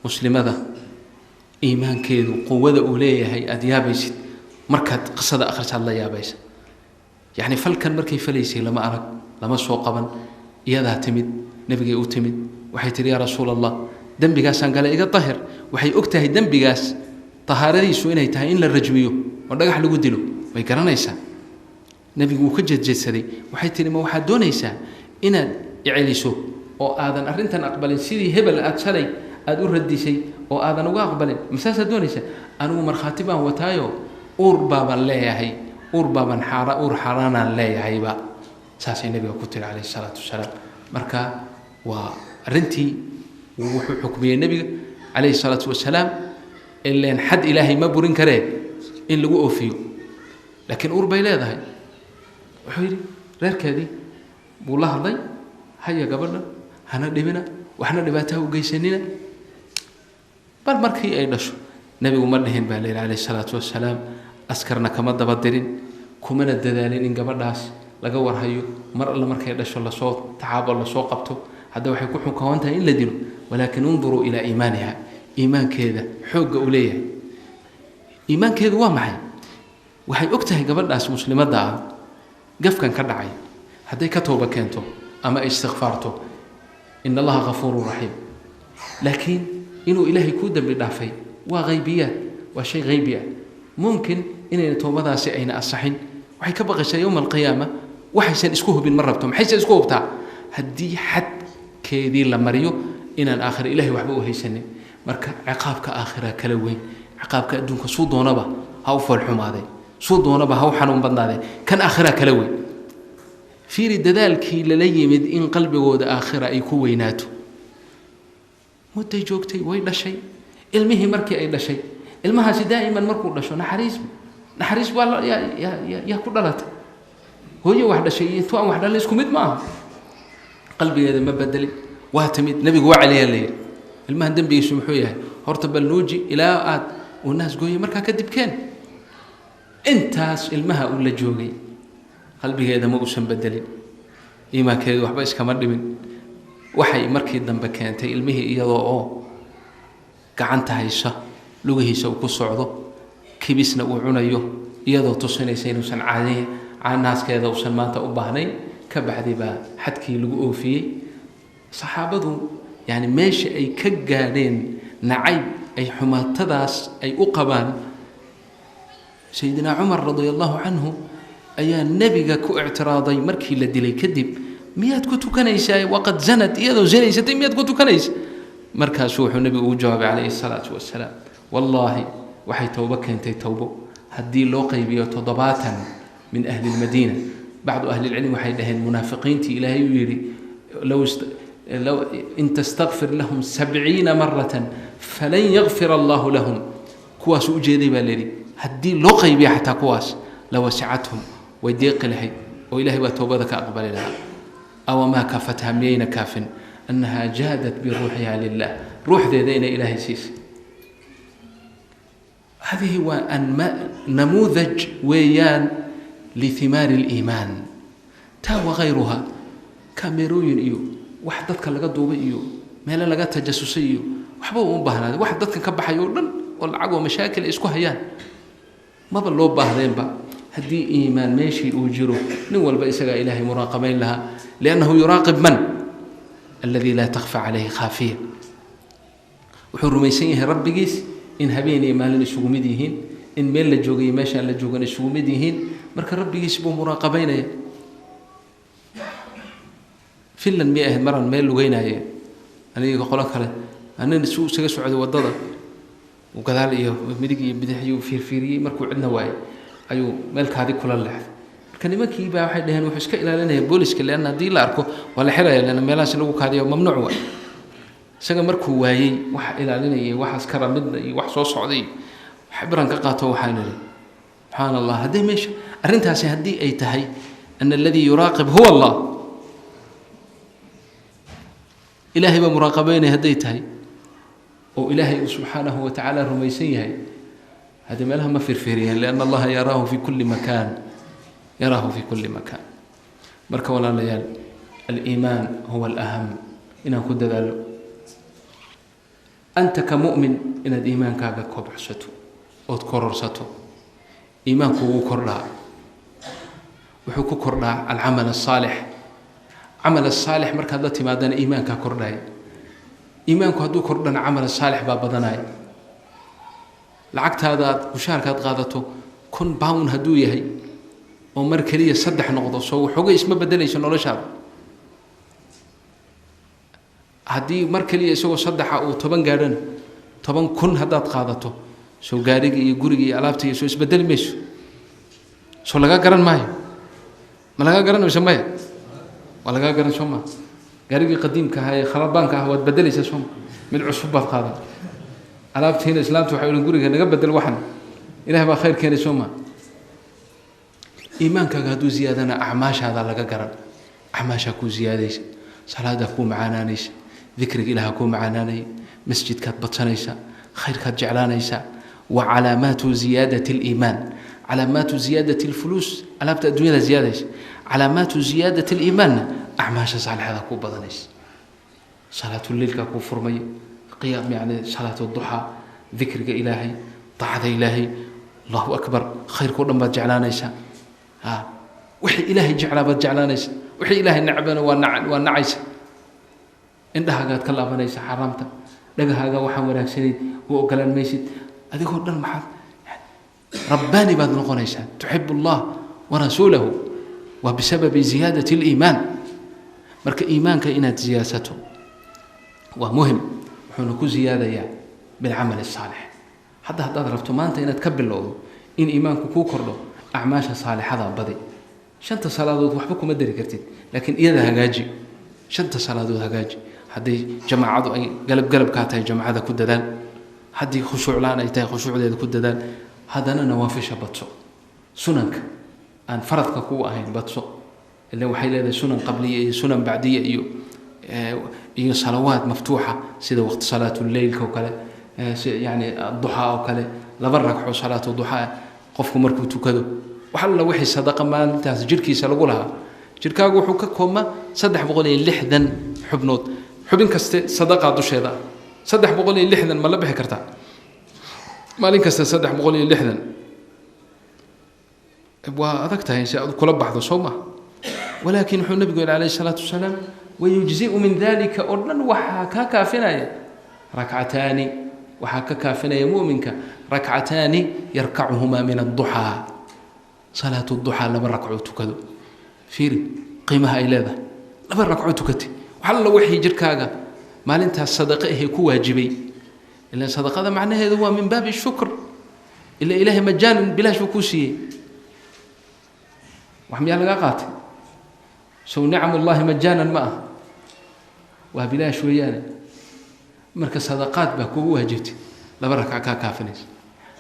muslimada iimaankeedu quwada uu leeyahay aada yaabaysid, markaad qisada akhrisaad la yaabaysa. Yacni falkan markay falaysay lama arag, lama soo qaban, iyadaa timid nebigay u timid, waxay tihi yaa rasuul Allah, dembigaasaan gale, iga dahir. Waxay og tahay dembigaas tahaaradiisu inay tahay in la rajmiyo oo dhagax lagu dilo, way garanaysaa. Nebigu wuu ka jeedjeedsaday. Waxay tihi ma waxaad doonaysaa inaad iceliso oo aadan arrintan aqbalin sidii hebel aad shalay aada u radisay oo aadan uga aqbalin? Masaasaad doonaysaa? Anigu markhaati baan wataayo, uur baaban leeyahay, uur baaban xaara, uur xaaraanaan leeyahayba. Saasay nebiga ku tiri calayhi salaatu wasalaam. Marka waa arrintii wuxuu xukmiyey nebiga calayhi salaatu wasalaam, ileen xad Ilaahay ma burin karee, in lagu oofiyo. Laakiin uur bay leedahay. Wuxuu yidhi reerkeedii buu la hadlay, haya gabadha hana dhibina, waxna dhibaataha u geysanina, bal markii ay dhasho. Nebigu ma dhihin baa la yidhi calayhi salaatu wasalaam, askarna kama daba dirin, kumana dadaalin in gabadhaas laga warhayo, mar alla markay dhasho lasoo tacaabo lasoo qabto. Hadda waxay ku xukawan tahay in la dilo. Walaakin unduruu ilaa iimaaniha, iimaankeeda xoogga uu leeyahay. Iimaankeedu waa maxay? Waxay og tahay gabadhaas muslimadda ah gafkan ka dhacay hadday ka tooba keento ama ay istikfaarto, in Allaha ghafuurun raxiim. Laakiin inuu Ilaahay kuu dembi dhaafay waa haybiyaad, waa shay haybi ah, mumkin inayna toobadaasi ayna asaxin. Waxay ka baqaysaa yowma alqiyaama, waxaysan isku hubin ma rabto. Maxaysan isku hubtaa? Haddii xadkeedii la mariyo inaan aakhira Ilahay waxba u haysanin. Marka ciqaabka aakhira kala weyn ciqaabka adduunka, suu doonaba ha u foolxumaaday, suu doonaba ha u xanuun badnaaday, kan aakhira kala weyn. Fiiri dadaalkii lala yimid in qalbigooda aakhira ay ku weynaato. Mudday joogtay, way dhashay ilmihii. Markii ay dhashay ilmahaasi, daa'iman markuu dhasho naxariis naxariis baa yaa ku dhalatay. Hooyo wax dhashay iyo intuu aan wax dhalin isku mid ma aha. Qalbigeeda ma bedelin. Waa timid, nebigu waa celiyaa, la yidhi ilmahan dembigiisu muxuu yahay? Horta bal nuuji ilaa aad uu naas gooyay, markaa kadib keen. Intaas ilmaha uu la joogay qalbigeeda ma uusan bedelin, iimaankeedu waxba iskama dhimin. Waxay markii dambe keentay ilmihii iyadoo oo gacanta haysa, lugihiisa uu ku socdo, kibisna uu cunayo, iyadoo tusinaysa inuusan caadi naaskeeda uusan maanta u baahnayn. Ka bacdi baa xadkii lagu oofiyey. Saxaabadu yani meesha ay ka gaadheen nacayb ay xumaatadaas ay u qabaan. Sayidina Cumar radia allahu canhu ayaa nebiga ku ictiraaday markii la dilay kadib: miyaad ku tukanaysaa waqad zanad, iyadoo zinaysatay miyaad ku tukanaysa? Markaasuu wuxuu nebigu ugu jawaabay calayhi salaatu wasalaam: wallaahi, waxay towbo keentay towbo haddii loo qaybiyo 70 min ahli lmadiina. Bacdu ahli lcilm waxay dhaheen munaafiqiintii Ilaahay uu yidhi low in tastakfir lahum 70 maratan falan yakfir allahu lahum, kuwaasuu ujeeday baa layidhi. Haddii loo qaybiya xataa kuwaas, lawasicathum, way deeqi lahayd oo Ilahay baa towbada ka aqbali lahaa. Awamaa kafatha, miyayna kaafin annaha jaadat biruuxiha lilah, ruuxdeeda inay Ilaahay siisay? Hadihi waa anma namuudaj weeyaan lithimaari اliimaan. Taa wagayruha, kamerooyin iyo wax dadka laga duubay iyo meelo laga tajasusay iyo waxba uma baahnaaday. Wax dadkan ka baxay oo dhan oo lacag oo mashaakil ay isku hayaan maba loo baahdeenba. Haddii iimaan meeshii uu jiro, nin walba isagaa Ilaahay muraaqabayn lahaa, liannahu yuraaqib man aladi laa takfa calayhi khaafiya. Wuxuu rumaysan yahay rabbigiis in habeen iyo maalin isugu mid yihiin, in meel la joogay iyo meeshaan la joogan isugu mid yihiin. Marka rabbigiis buu muraaqabaynaya. Finland miyay ahayd maraan meel lugeynaye aniga qolo kale, nin isu isaga socday waddada, gadaal iyo midig iyo bidix ayuu fiirfiiriyey. Markuu cidna waayey ayuu meel kaadi kula leexday. Marka nimankii baa waxay dhaheen wuxuu iska ilaalinaya booliska, leanna haddii la arko waa la xiraya, leanna meelahaas lagu kaadiyo mamnuuc waay. Isaga markuu waayey waxa ilaalinayay waxaas kara midna iyo wax soo socday, xibran ka qaato. Waxaan idhi: subxaan Allah, haddii meesha arrintaasi haddii ay tahay ana aladii yuraaqib huwa Allah, Ilaahay baa muraaqabeynaya hadday tahay, oo Ilaahay uu subxaanahu wa tacaala rumaysan yahay, haddii meelaha ma firfiriyeen, lianna Allaha yaraahu fi kulli makaan, yaraahu fi kulli makaan. Marka walaalayaal, aliimaan huwa alaham inaan ku dadaalo. Anta ka mu'min inaad iimaankaaga kobcsato ood kororsato. Iimaanku wuu kordhaa. Wuxuu ku kordhaa alcamal asaalix. Camal asaalix markaad la timaadana iimaankaa kordhaya. Iimaanku hadduu kordhana camal saalix baa badanaya. Lacagtaada aad mushaarkaad qaadato 1000 pound hadduu yahay oo mar keliya 3 noqdo, soo waxoogay isma bedelayso noloshaada? Haddii mar keliya isagoo 3-a uu 10 gaadhana, 10,000 haddaad qaadato, soo gaariga iyo guriga iyo alaabta iyo soo isbedeli mayso? Soo lagaa garan maayo? Ma lagaa garan mayso? Maya, waa lagaa garan, soo maa? Gaarigii qadiimka ahaa ee kharabaanka ah waad bedelaysaa, soo ma? Mid cusub baad qaadan. Alaabtiina islaamta waxay odhan: guriga naga bedel. Waxan Ilaah baa khayr keenay, soo maa? Iimaankaaga hadduu ziyaadana acmaashaada laga garan. Acmaashaa kuu ziyaadaysa, salaadaa kuu macaanaanaysa, dikriga Ilaha kuu macaanaanaya, masjidkaad badsanaysaa, khayrkaad jeclaanaysaa. Wa calaamaatu ziyaadati aliimaan, calaamaatu ziyaadati alfuluus, alaabta adduunyada ziyaadaysa, calaamaatu ziyaadati aliimaanna acmaasha saalixada kuu badanaysa. Salaatuleilkaa kuu furmaya, qiyaam, yani salaat duxaa, dikriga Ilaahay, daacada Ilaahay, allahu akbar, khayrkao dhan baad jeclaanaysaa. Wixii Ilaahay jeclaa baad jeclaanaysa, wixii Ilaahay necbana waa waa nacaysa. Indhahagaad ka laabanaysa xaaraamta, dhagahaaga waxaan wanaagsanayn u ogolaan maysid. Adigoo dhan maxaad rabbaani baad noqonaysaa, tuxib allah warasuulahu, waa bisababi ziyaadati aliimaan. Marka iimaanka inaad ziyaadsato waa muhim. Wuxuuna ku ziyaadayaa bilcamal asaalix. Hadda haddaad rabto maanta inaad ka bilowdo in iimaanku kuu kordho, acmaasha saalixada badi. Shanta salaadood waxba kuma dari kartid, laakiin iyada hagaaji. Shanta salaadood hagaaji. Hadday jamaacadu ay galab galabkaa tahay, jamaacada ku dadaal. Haddii khushuuc la-aan ay tahay, khushuucdeeda ku dadaal. Haddana nawaafisha badso, sunanka aan faradka kugu ahayn badso. Ila waxay leedahay sunan qabliya iyo sunan bacdiya iyo salawaad maftuuxa, sida waqti salaatuleylka oo kale, yani duxaa oo kale, 2 ragco salaatu duxaa qofku markuu tukado, wax alla wixii sadaqa maalintaas jirhkiisa lagu lahaa. Jirkaagu wuxuu ka koobmaa 360 xubnood. Xubin kaste sadaqaa dusheeda ah. 360 ma la bixi kartaa maalin kasta? 360 waa adag tahay si aad kula baxdo, soo ma? Walaakin wuxuu nabigu yihi calayhi salaatu wasalaam: wayujzi'u min dalika, oo dhan waxaa kaa kaafinaya rakcataani, waxaa ka kaafinaya mu'minka rakcataani yarkacuhumaa min adduxaa, salaatu duxaa, 2 rakcoo tukado. Fiiri qiimaha ay leedahay, 2 rakcoo tukatay, wax alla wixii jirkaaga maalintaas sadaqo ahee ku waajibay. Ilan sadaqada macnaheedu waa min baabi shukr, ila Ilaahay majaanan, bilaash buu kuu siiyey. Wax miyaa lagaa qaatay? Sow nicamullahi majaanan ma ah? Waa bilaash weeyaane. Marka sadaqaad baa kugu waajibtay, 2 rakca kaa kaafinaysa.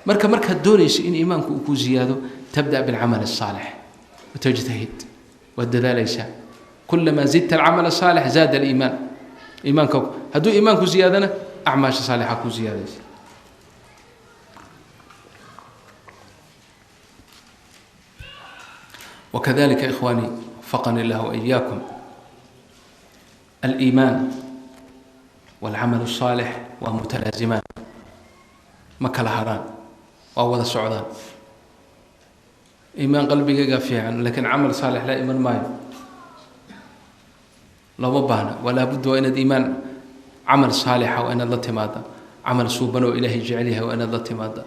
Marka markaad doonayso in iimaanku uu ku ziyaado, tabda bilcamal الsaalix watajtahid, waad dadaalaysaa. Kulamaa zidta alcamal الsaalix zaada aliimaan. Iimaanka hadduu iimaanku ziyaadana, acmaasha saalixa ku ziyaadaysa. وكذلك إخواني، وفقني الله وإياكم، الإيمان والعمل الصالح ومتلازمان، ma kala haraan, waa wada socdaan. Iimaan qalbigayga fiican laakiin camal saalix la iman maayo, looma baahna. Walaa budda waa inaad iimaan, camal saalixa waa inaad la timaada, camal suuban oo Ilaahay jecel yahay waa inaad la timaada.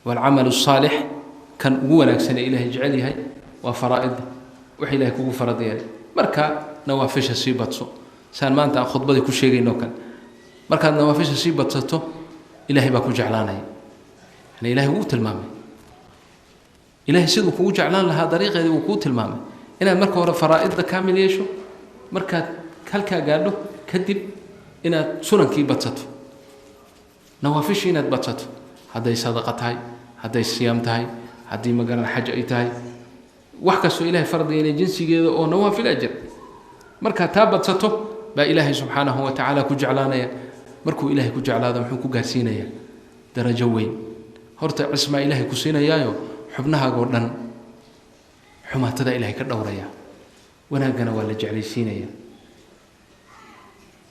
Waalcamalu saalix kan ugu wanaagsan ee Ilaahay jecel yahay waa faraa'ida, wax Ilahay kugu farad yeelay. Marka nawaafisha sii badso, saan maanta aan khudbadii ku sheegayno kale. Markaad nawaafisha sii badsato, Ilahay baa ku jeclaanaya. Yani Ilahay wuu tilmaamay, Ilahay siduu kugu jeclaan lahaa dariiqeedii wuu kuu tilmaamay: inaad marka hore faraa'idda kaamil yeesho, markaad halkaa gaadho kadib inaad sunankii badsato, nawaafishii inaad badsato, hadday sadaqa tahay, hadday siyaam tahay, haddii magaran xaj ay tahay, wax kastoo Ilahay farad yeelay jinsigeeda oo nawaafil ajir. Markaad taa badsato baa Ilaahay subxaanahu wa tacaala ku jeclaanaya. Markuu Ilaahay ku jeclaado, muxuu ku gaarsiinayaa? Darajo weyn. Horta cismaa Ilaahay ku siinayaayo, xubnahaagoo dhan xumaatada Ilahay ka dhowraya, wanaaggana waa la jeclaysiinaya.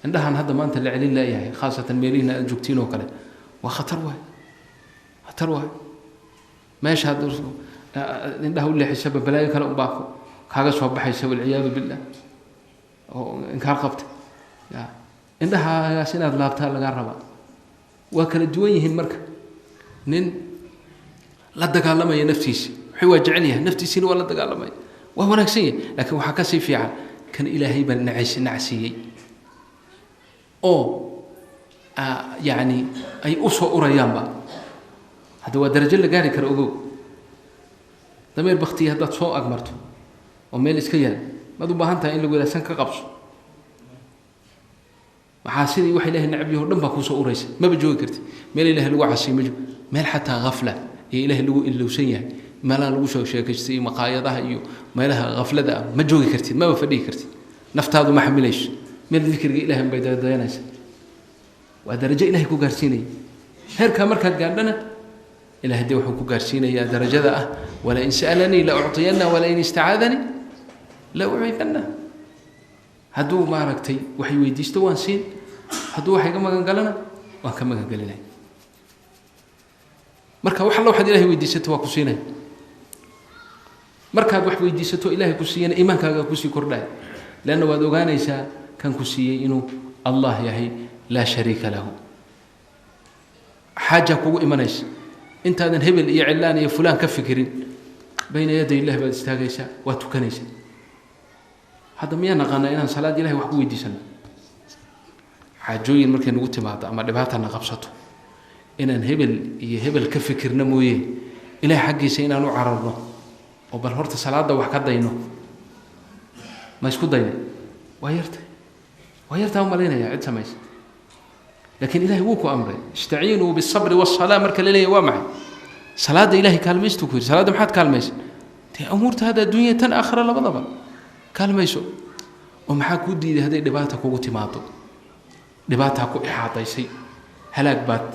Indhahan hadda maanta la celin laayahay, khaasatan meelihiina aad joogtiin oo kale, waa khatar waay, khatar waay. Meeshaad indhaha u leexisaba balaayo kale unbaa kaaga soo baxaysa, walciyaadu billah, oo inkaar qabta. Ya indhahaagaas inaad laabtaa lagaa rabaa. Waa kala duwan yihiin. Marka nin la dagaalamaya naftiisi, wuxuu waa jecel yahay, naftiisiina waa la dagaalamaya, waa wanaagsan yahay. Laakiin waxaa kasii fiican kan Ilaahay baa nacays nacsiiyey oo yacni ay u soo urayaanba. Hadda waa darajo la gaari karo, ogow. Dameer baktiya haddaad soo agmarto oo meel iska yaal, maad u baahan tahay in lagu yidhaha san ka qabso? Maxaa sidii waxa Ilahay necab yaho dhan baa kuusoo uraysa, maba joogi karti meel Ilahay lagu casiyo, ma joog meel xataa hafla iyo Ilahay lagu ilowsan yahay, meelaha lagu soo sheekaystay iyo maqaayadaha iyo meelaha haflada ah ma joogi kartid, maba fadhihi kartid, naftaadu ma xamilayso. Meel dikriga Ilahay bay dayanaysa. Waa darajo Ilahay ku gaarsiinaya. Heerkaa markaad gaadhana, Ilahay dee wuxuu ku gaarsiinayaa darajada ah: walain sa'alanii la ucطiyanna, walain istacaadanii la uciidanna. Hadduu maaragtay waxay weydiisto waan siin, hadduu wax iga magan galana waan ka magan gelinaya. Marka wax alla waxaad Ilahay weydiisato waa ku siinaya. Markaad wax weydiisato Ilahay ku siiyana, iimaankaaga kusii kordhaya, leanna waad ogaanaysaa kan ku siiyey inuu Allah yahay, laa shariika lahu. Xaaja kugu imanaysa, intaadan hebel iyo cilaan iyo fulaan ka fikirin, bayna yaday Illahi baad istaagaysaa, waad tukanaysaa. Hadda miyaa naqaanaa inaan salaad Ilahay wax ku weydiisano? Xaajooyin markay nagu timaado ama dhibaatana qabsato, inaan hebel iyo hebel ka fikirna mooye, Ilahay xaggiisa inaan u cararno oo bal horta salaadda wax ka dayno ma isku dayna? Waa yarta, waa yartaa umalaynaya cid samaysa. Laakiin Ilahay wuu ku amray: istaciinuu bisabri wasalaa. Marka la leeyahy waa maxay? Salaadda Ilahay kaalmaystuu ku yidhi. Salaadda maxaad kaalmaysa? Dee umuurta hadda adduunya tan aakhira labadaba kaalmayso. Oo maxaa kuu diiday hadday dhibaata kugu timaado? Dhibaataa ku ixaadaysay, halaag baad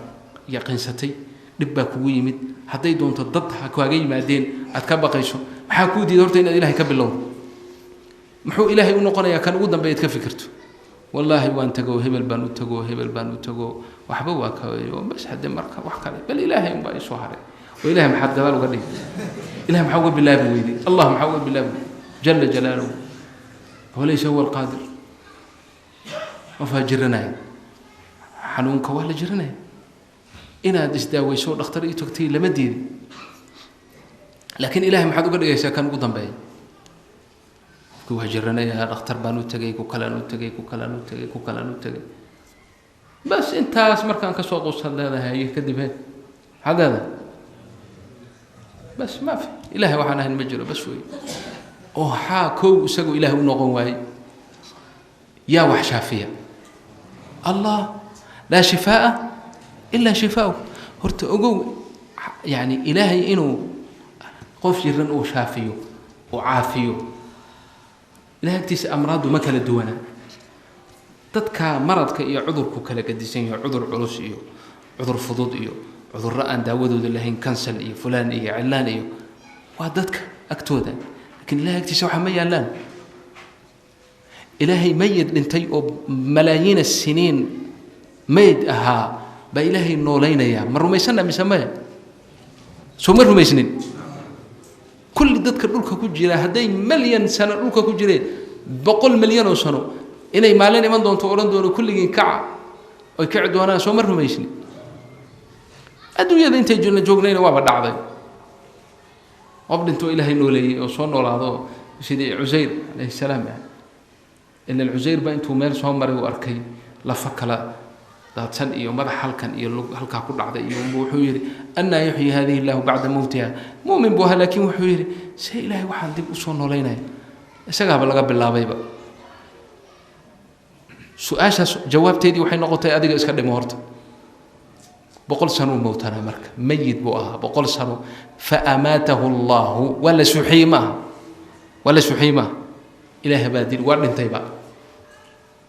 yaqiinsatay, dhib baa kugu yimid, hadday doonto dad ha kaaga yimaadeen aad ka baqayso, maxaa kuu diiday horta inaad Ilahay ka bilowdo? Muxuu Ilaahay u noqonayaa kan ugu dambeeyaad ka fikirto? Wallaahi waan tago, hebel baan u tago, hebel baan u tago, waxba waa ka bas. Haddee marka wax kale bal Ilaahay unbaa isoo haray. Oo Ilahay maxaad gadaal uga dhigi? Ilahay maxaa uga bilaabi weyday? Allah maxaa uga bilaabi weyday jala jalaaluhu? Walaysa huwa alqaadir? Qofaa jiranaya, xanuunka waa la jiranaya, inaad isdaaweyso dhakhtar ii tagtay lama diidin, laakiin Ilahay maxaad uga dhigaysaa kan ugu dambeeya? Qofki waa jiranayaa, dhakhtar baan u tegay, ku kalaan u tegay, ku kalaan u tegay, ku kalaan u tegay, bas intaas markaan kasoo quusaad leedahay, kadib he maxaad leedahay? Bas ma fi Ilahay waxaan ahayn ma jiro, bas wey. Oo xaa kow isagu Ilahay u noqon waayey? Yaa wax shaafiya? Allah, laa shifaa'a ilaa shifaau. Horta ogow, yani Ilaahay inuu qof jiran uu shaafiyo, uu caafiyo, Ilahay agtiisa amraaddu ma kala duwana. Dadka maradka iyo cudurku kala gadisan yaho, cudur culus iyo cudur fudud iyo cudurro aan daawadooda lahayn, kansal iyo fulaan iyo cilaan iyo, waa dadka agtooda, lakiin Ilahay agtiisa waxaa ma yaallaan. Ilaahay mayid dhintay oo malaayiina siniin mayd ahaa baa Ilaahay noolaynayaa. Ma rumaysana mise maya? Soo ma rumaysnin? Kulli dadka dhulka ku jira hadday malyan sano dhulka ku jireen, 100 milyan oo sano, inay maalin iman doonto odhan doono kulligiin kaca, oy kici doonaan, soo ma rumaysnin? Adduunyada intay joognayna waaba dhacday, qof dhintoo Ilaahay nooleeyey oo soo noolaado, sidii Cusayr calayhi salaam. Ilan Cusayr baa intuu meel soo maray uu arkay lafa kala daadsan iyo madax halkan iyo lug halkaa ku dhacday iyo, wuxuu yidhi: "Annaa yuxyi hadihi illahu bacda mowtiha." Mu'min buu ahaa, laakiin wuxuu yidhi: "See Ilaahay waxaan dib usoo noolaynaya?" Isagaaba laga bilaabayba su-aashaas. Jawaabteedii waxay noqotay: adiga iska dhimo horta. 100 sanuu mowtanaa, marka mayid buu ahaa 100 sano. Fa amaatahu Allahu. Waa la suuxiyey maaha? Waa la suuxiyey maaha? Ilaah baa dil, waa dhintayba,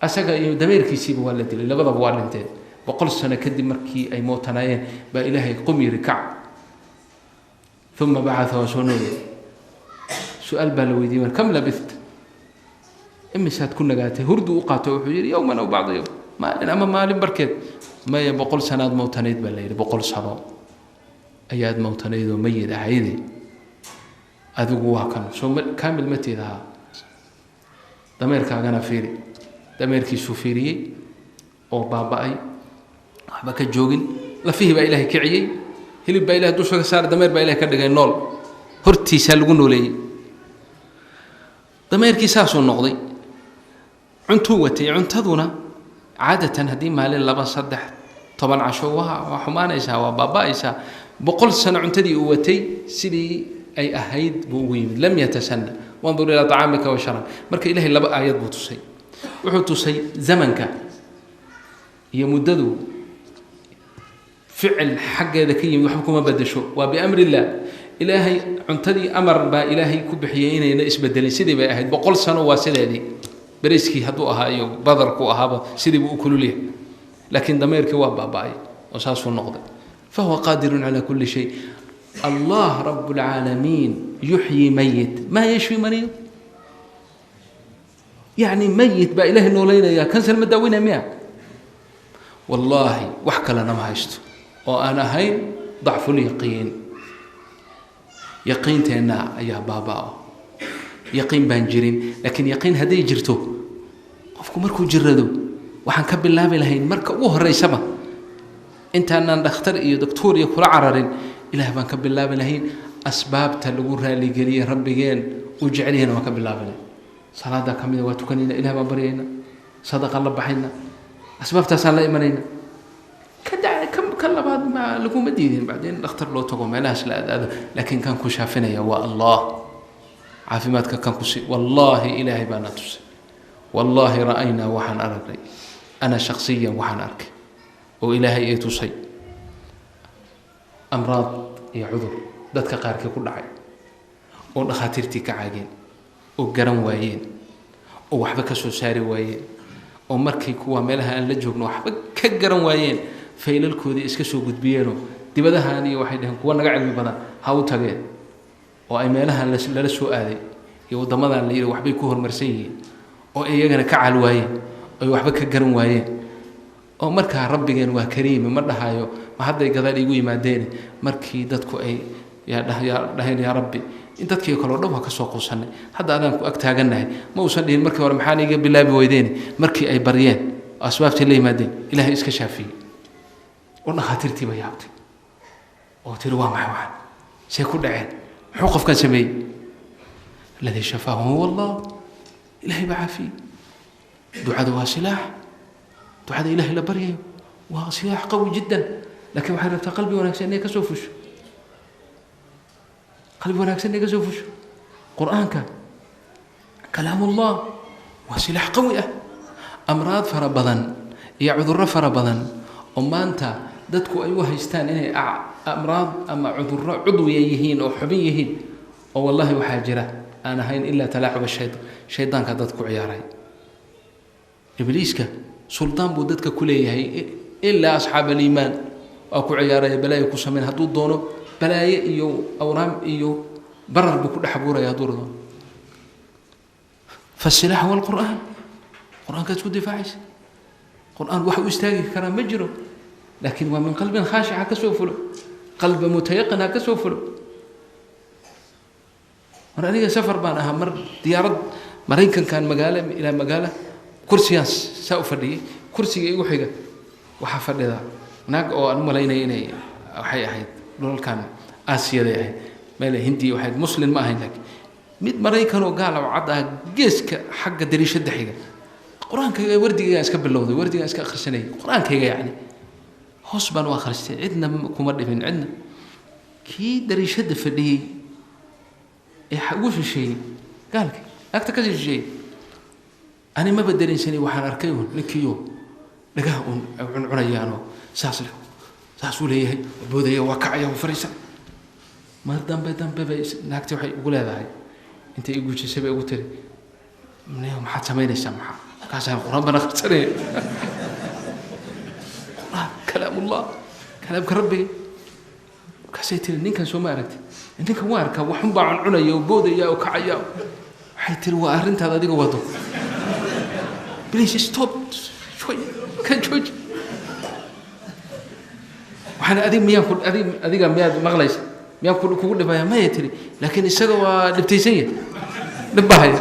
asaga iyo dameerkiisiiba waa la dilay, labadaba waa dhinteen. 100 sano kadib markii ay mootanaayeen baa Ilaahay qum yiri, kac. Uma bacaa, waa soo noolay. Su-aal baa la weydiiyey mar: "Kam labist?" Imisaad ku nagaatay? Hurdu u qaato, wuxuu yidhi: "Yowman aw bacda yowm," maalin ama maalin barkeed. Maya, 100 sanaad mowtanayd baa la yidhi, 100 sano ayaad mowtanayd oo mayid ahayde, adigu waa kan soo kaamil ma tiid ahaa? Dameerkaagana fiiri. Dameerkiisuu fiiriyey oo baaba-ay, waxba ka joogin. Lafihii baa Ilahay kiciyey, hilib baa Ilahay dusha ka saaray, dameer baa Ilahay ka dhigay nool, hortiisaa lagu nooleeyey. Dameerkii saasuu noqday. Cuntuu watay, cuntaduna caadatan haddii maalin, 2, 3, 10 casho waa xumaanaysaa, waa baaba-aysaa. 100 sano cuntadii uu watay sidii ay ahayd buu ugu yimid, lam yatasanna. Wandur ilaa طacaamika wa sharaab. Marka Ilahay laba aayad buu tusay. Wuxuu tusay zamanka iyo muddadu ficil xaggeeda ka yimid waxba kuma bedesho, waa biamri illah. Ilaahay cuntadii amar baa Ilaahay ku bixiyey inayna isbedelin, sidii bay ahayd 100 sano, waa sideedii. Beriskii hadduu ahaa iyo badarku ahaaba sidii buu u kululyahay, laakiin dameerkii waa baaba-ay oo saasuu noqday. Fahuwa qaadirun calaa kulli shay. Allah rab اlcaalamiin yuxyi mayit, maa yashfi mariid. Yacni mayit baa Ilaahay nooleynaya, kansar ma daaweynaya miya? Wallaahi wax kalena ma haysto oo aan ahayn dacfulyaqiin. Yaqiinteenna ayaa baaba-o, yaqiin baan jirin. Laakiin yaqiin hadday jirto, qofku markuu jirado waxaan ka bilaabi lahayn marka ugu horeysaba, intaanaan dhakhtar iyo doctuur iyo kula cararin, Ilaah baan ka bilaabi lahayn. Asbaabta lagu raaligeliye rabbigeen uu jecelyahayna waan ka bilaabi lahayn. Salaadaa ka mida, waa tukanayna, Ilah baan baryayna, sadaqa la baxayna, asbaabtaasaan la imanayna. Ka labaad ma laguma diidin bacdeen dhakhtar loo tago, meelahaas la aadaado, laakiin kan ku shaafinaya waa Allah. Caafimaadka kan kusi, wallaahi Ilaahay baana tusay. Wallaahi ra'aynaa, waxaan aragnay, ana shaksiyan waxaan arkay oo Ilaahay ay tusay amraad iyo cudur dadka qaarkii ku dhacay oo dhakhaatiirtii ka caageen oo garan waayeen oo waxba ka soo saari waayeen, oo markii kuwa meelaha aan la joogno waxba ka garan waayeen, faylalkoodii iska soo gudbiyeenoo dibadahan iyo waxay dhaheen kuwa naga cilmi badan ha u tageen, oo ay meelahan lala soo aaday iyo waddamadan la yidhi waxbay ku horumarsan yihiin, oo iyagana ka caal waayeen. Ay waxba ka garan waayeen oo markaa Rabbigeen waa kariime, ma dhahayo ma hadday gadaal igu yimaadeen. Markii dadku ay yaa dhaheen yaa Rabbi, in dadkii kaleo dhan waa ka soo quusanay, hadda adaan ku ag taagannahay, ma uusan dhihin markii hore maxaan iga bilaabi weydeen. Markii ay baryeen oo asbaabtii la yimaadeen, Ilaahay iska shaafiyey oo dhakhaatiirtii ba yaabtay oo tiri: "Waa maxay waxan? See ku dhaceen? Muxuu qofkan sameeyey?" Alladii shafaahu huwa Allah. Ilaahay baa caafiyey. Ducada waa silaax. Ducada Ilaahay la baryayo waa silaax qawi jiddan, laakiin waxay rabtaa qalbi wanaagsan inay ka soo fusho, qalbi wanaagsan inay ka soo fusho. Qur-aanka, kalaamullah, waa silaax qawi ah. Amraad fara badan iyo cudurro fara badan oo maanta dadku ay u haystaan inay amraad ama cudurro cudwiya yihiin oo xubin yihiin, oo wallahi waxaa jira aan ahayn ilaa talaacuba shaytaan. Shaydaanka dad ku ciyaaray. Ibliiska suldaan buu dadka ku leeyahay, ilaa asxaab aliimaan. Waa ku ciyaaraya, balaayo ku sameyn hadduu doono, balaaye iyo awraam iyo barar buu ku dhex abuuraya hadduu doono. Fasilaax huwa alqur'aan. Qur-aankaad isku difaacaysa. Qur-aan wax u istaagi karaa ma jiro, laakiin waa min qalbin khaashic ha ka soo fulo, qalbi mutayaqin ha ka soo fulo. Mar aniga safar baan ahaa, mar diyaarad Maraykankan magaalo ilaa magaalo, kursigaan saa u fadhiyey. Kursiga igu xiga waxaa fadhida naag oo aan u malaynaya inay waxay ahayd dhulalkan Aasiyaday ahayd, meel Hindiya waxay ahayd, Muslim ma ahayn, laakiin mid Maraykan oo gaal oo cad ah geeska xagga dariishadda xiga. Qur-aankayga wardigaygaan iska bilowday, wardigaan iska akhrisanayay. Qur-aankayga yacni hoos baan u akhristay, cidna kuma dhibin cidna. Kii dariishadda fadhiyey ee ugu shisheeyey, gaalkii naagta kasii shisheeyey, ani maba dareensanay. Waxaan arkay uun ninkiiyo dhagaha uun ay cuncunayaanoo saas leh, saasuu leeyahay, boodaya, waa kacaya, waa fariisa. Mar dambe dambe bay naagti waxay ugu leedahay, intay i gujisay bay ugu tiri: "Niyow, maxaad samaynaysaa?" "Maxaa?" Markaasaan qur-aan baan akhrisanaya, qur-aan, kalaamullah, kalaamka Rabbiga. Markaasay tiri: "Ninkan soo ma aragti?" "Ninkan waa arkaa, waxun baa cuncunaya oo boodaya oo kacaya." Waxay tiri: "Waa arrintaad adiga wado. Please stop, kan jooji." Waxaan adig miyaan ku adig adiga miyaad maqlaysa? "Miyaan ku kugu dhibaya?" "Maya," tiri, "laakiin isaga waa dhibtaysan yahay, dhib baa haya."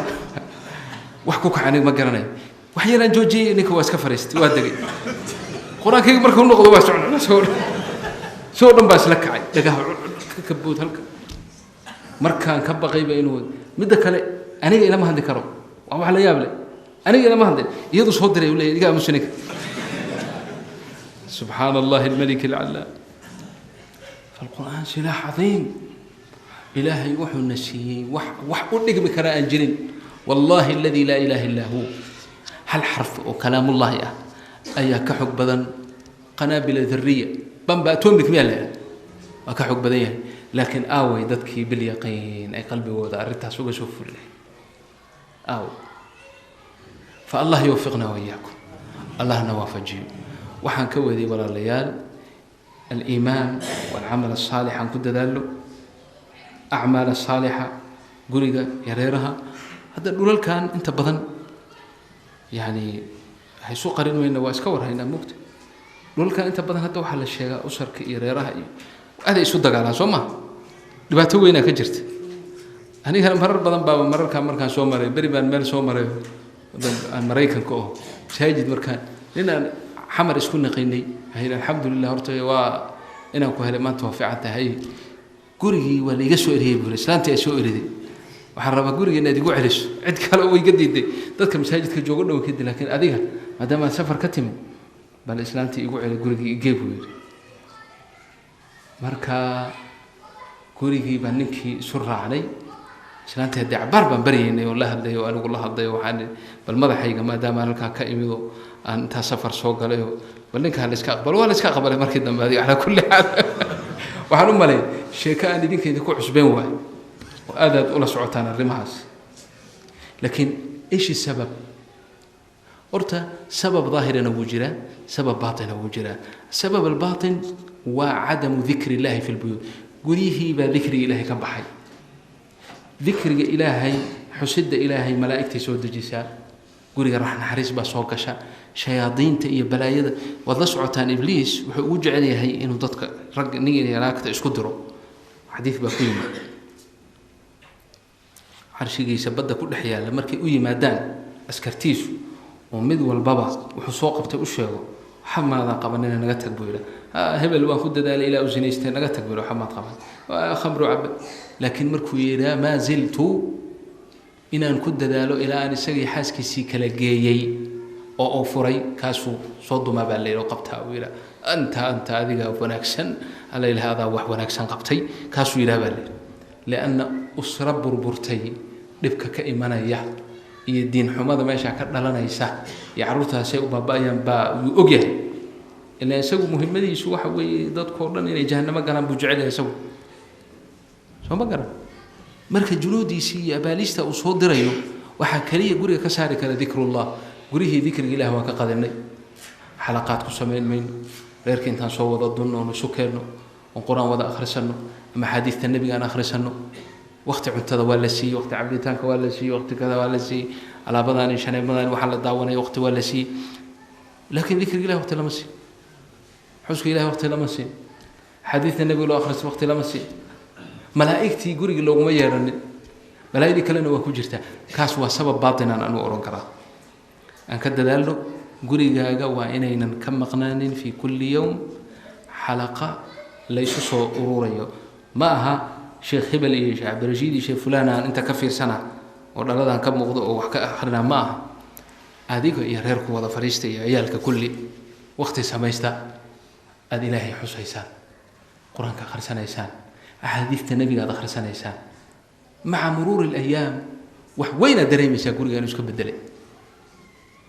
Wax ku kaca aniga ma garanayo. Wax yaraan joojiyey, ninka waa iska fariistay, waa degay. Qur-aankayga markuu noqdo waa socon soo dhan baa isla kacay, dhagaha ka bood halka. Markaan ka baqayba inuu midda kale aniga ilama hadli karo, waa wax la yaab leh. Aniga ilama hadlin, iyadu soo diray uu leeyahay: "Iga aamusa ninka." Subxaana Allahi almalik alcalaam. فالقرآن سلاح عظيم. إلهي wuxuuna siiyey wax wax u dhigmi karaa aan jirin. والله الذي لا إله إلا هو, hal xarf oo kalaamullahi ah ayaa ka xog badan qanaabila dariya, bamba atomic miyaa la waa ka xog badan yahay. Laakiin aaway dadkii bilyaqiin ay qalbigooda arrintaas uga soo fuli lahayd? Aaway? Fa Allah yuwafiqna waiyaakum, Allahna waafajiyo. Waxaan ka waday, walaalayaal, aliimaan walcamal asaalix aan ku dadaallo, acmaal asaalixa, guriga iyo reeraha. Hadda dhulalkan inta badan yani haysu qarin mayna, waa iska warhaynaa mugta. Dhulalkan inta badan hadda waxaa la sheegaa usarka iyo reeraha iyo aaday isu dagaalaan, soo maha? Dhibaato weynaa ka jirta. Anigana marar badan baaba mararkaa markaan soo maray, beri baan meel soo maray wadan aan Maraykanka oo masaajid, markaan nin aan Xamar isku naqaynay waxay yidhi: "Alxamdulilah, horta waa inaan ku helay maanta, waa fiican tahay. Gurigii waa laiga soo eriyey," buu yidhi, "islaantii ay soo eriday. Waxaan rabaa guriga inaad igu celiso. Cid kale way iga diiday, dadka masaajidka joogo dhow kadib, laakiin adiga maadaama aad safar ka timid, bal islaantii igu celi, gurigii igee," buu yidhi. Marka gurigii baan ninkii isu raacnay. Islaantii haddii cabaar baan baryaynay oo la hadlay oo anigu la hadlay oo waxaan bal madaxayga maadaama aan halkaa ka imido, aan intaa safar soo galay, oo bal ninkaa la iska aqbalo. Waa la iska aqbalay markii dambe. Adiga calaa kulli xaal waxaan u malay sheeko aan idinka idinku cusbeen waayo oo aad aad ula socotaan arrimahaas. Laakiin ishi sabab horta, sabab daahirina wuu jiraa, sabab baatina wuu jiraa. Sabab albaatin waa cadamu dikri illahi fi lbuyuut. Guryihii baa dikriga Ilaahay ka baxay. Dikriga Ilaahay, xusidda Ilaahay, malaa'igtay soo dejisaa. Guriga naxariis baa soo gasha, shayaadiinta iyo balaayada waad la socotaan. Ibliis wuxuu ugu jecel yahay inuu dadka rag nin iyo naagta isku diro. Xadiid baa ku yimid carshigiisa badda ku dhex yaalla, markay u yimaadaan askartiisu oo mid walbaba wuxuu soo qabtay u sheego, waxa maadan qabanina naga tag buu yidhaa. Hebel waan ku dadaalay ilaa u zinaystay, naga tag buu yidha, waxa maad qaban, khamru cabe. Laakiin markuu yidhaa maa ziltu inaan ku dadaalo ilaa aan isagii xaaskiisii kala geeyey oo uu furay, kaasuu soo dumaa baa la yidhi oo qabtaa uu yidhaa, anta adiga wanaagsan, alla ilaha adaa wax wanaagsan qabtay, kaasuu yidhaha baa la yidhi. Lianna usra burburtay dhibka ka imanaya iyo diin xumada meesha ka dhalanaysa iyo carruurtaasay u baaba-ayaan baa yuu ogyahay. Ilaa isagu muhimmadiisu waxa weeye dadkao dhan inay jahannamo galaan buu jecel yahay isagu, soo ma garan. Marka junuudiisii iyo abaaliista uu soo dirayo waxaa keliya guriga ka saari kara dikrullah. Gurihii dikriga ilah waan ka qadinay, xalaqaad ku samayn mayno, reerka intaan soo wada dunno oon isu keenno oon qur-aan wada akhrisanno ama axaadiista nebiga aan akhrisanno. Waqti cuntada waa la siiyey, waqti cabitaanka waa la siiyey, waqti kada waa la siiyey, alaabadaan iyo shaneemadaan waxaa la daawanaya waqti waa la siiyey, laakiin dikriga ilah waqti lama siin, xuska ilahi waqti lama siin, axaadiista nebiga loo akhristo waqti lama siin, malaa'igtii guriga looguma yeedhanin, malaa'igtii kalena waa ku jirtaa. Kaas waa sabab baatinaan anu oran karaa. Aan ka dadaalno gurigaaga waa inaynan ka maqnaanin fii kulli yowm xalaqa laysu soo ururayo. Ma aha sheekh hebel iyo sheekh Cabdirashiid iyo sheekh fulaan aan inta ka fiirsana oo dhaladan ka muuqdo oo wax ka akrinaa, ma aha. Adiga iyo reerku wada fadhiista iyo ciyaalka kulli waqti samaysta aada ilaahay xusaysaan, qur-aanka akhrisanaysaan, axaadiista nebiga aad akhrisanaysaan. Maca muruuri alayaam wax weyn aad dareemaysaa guriga inuu iska bedelay,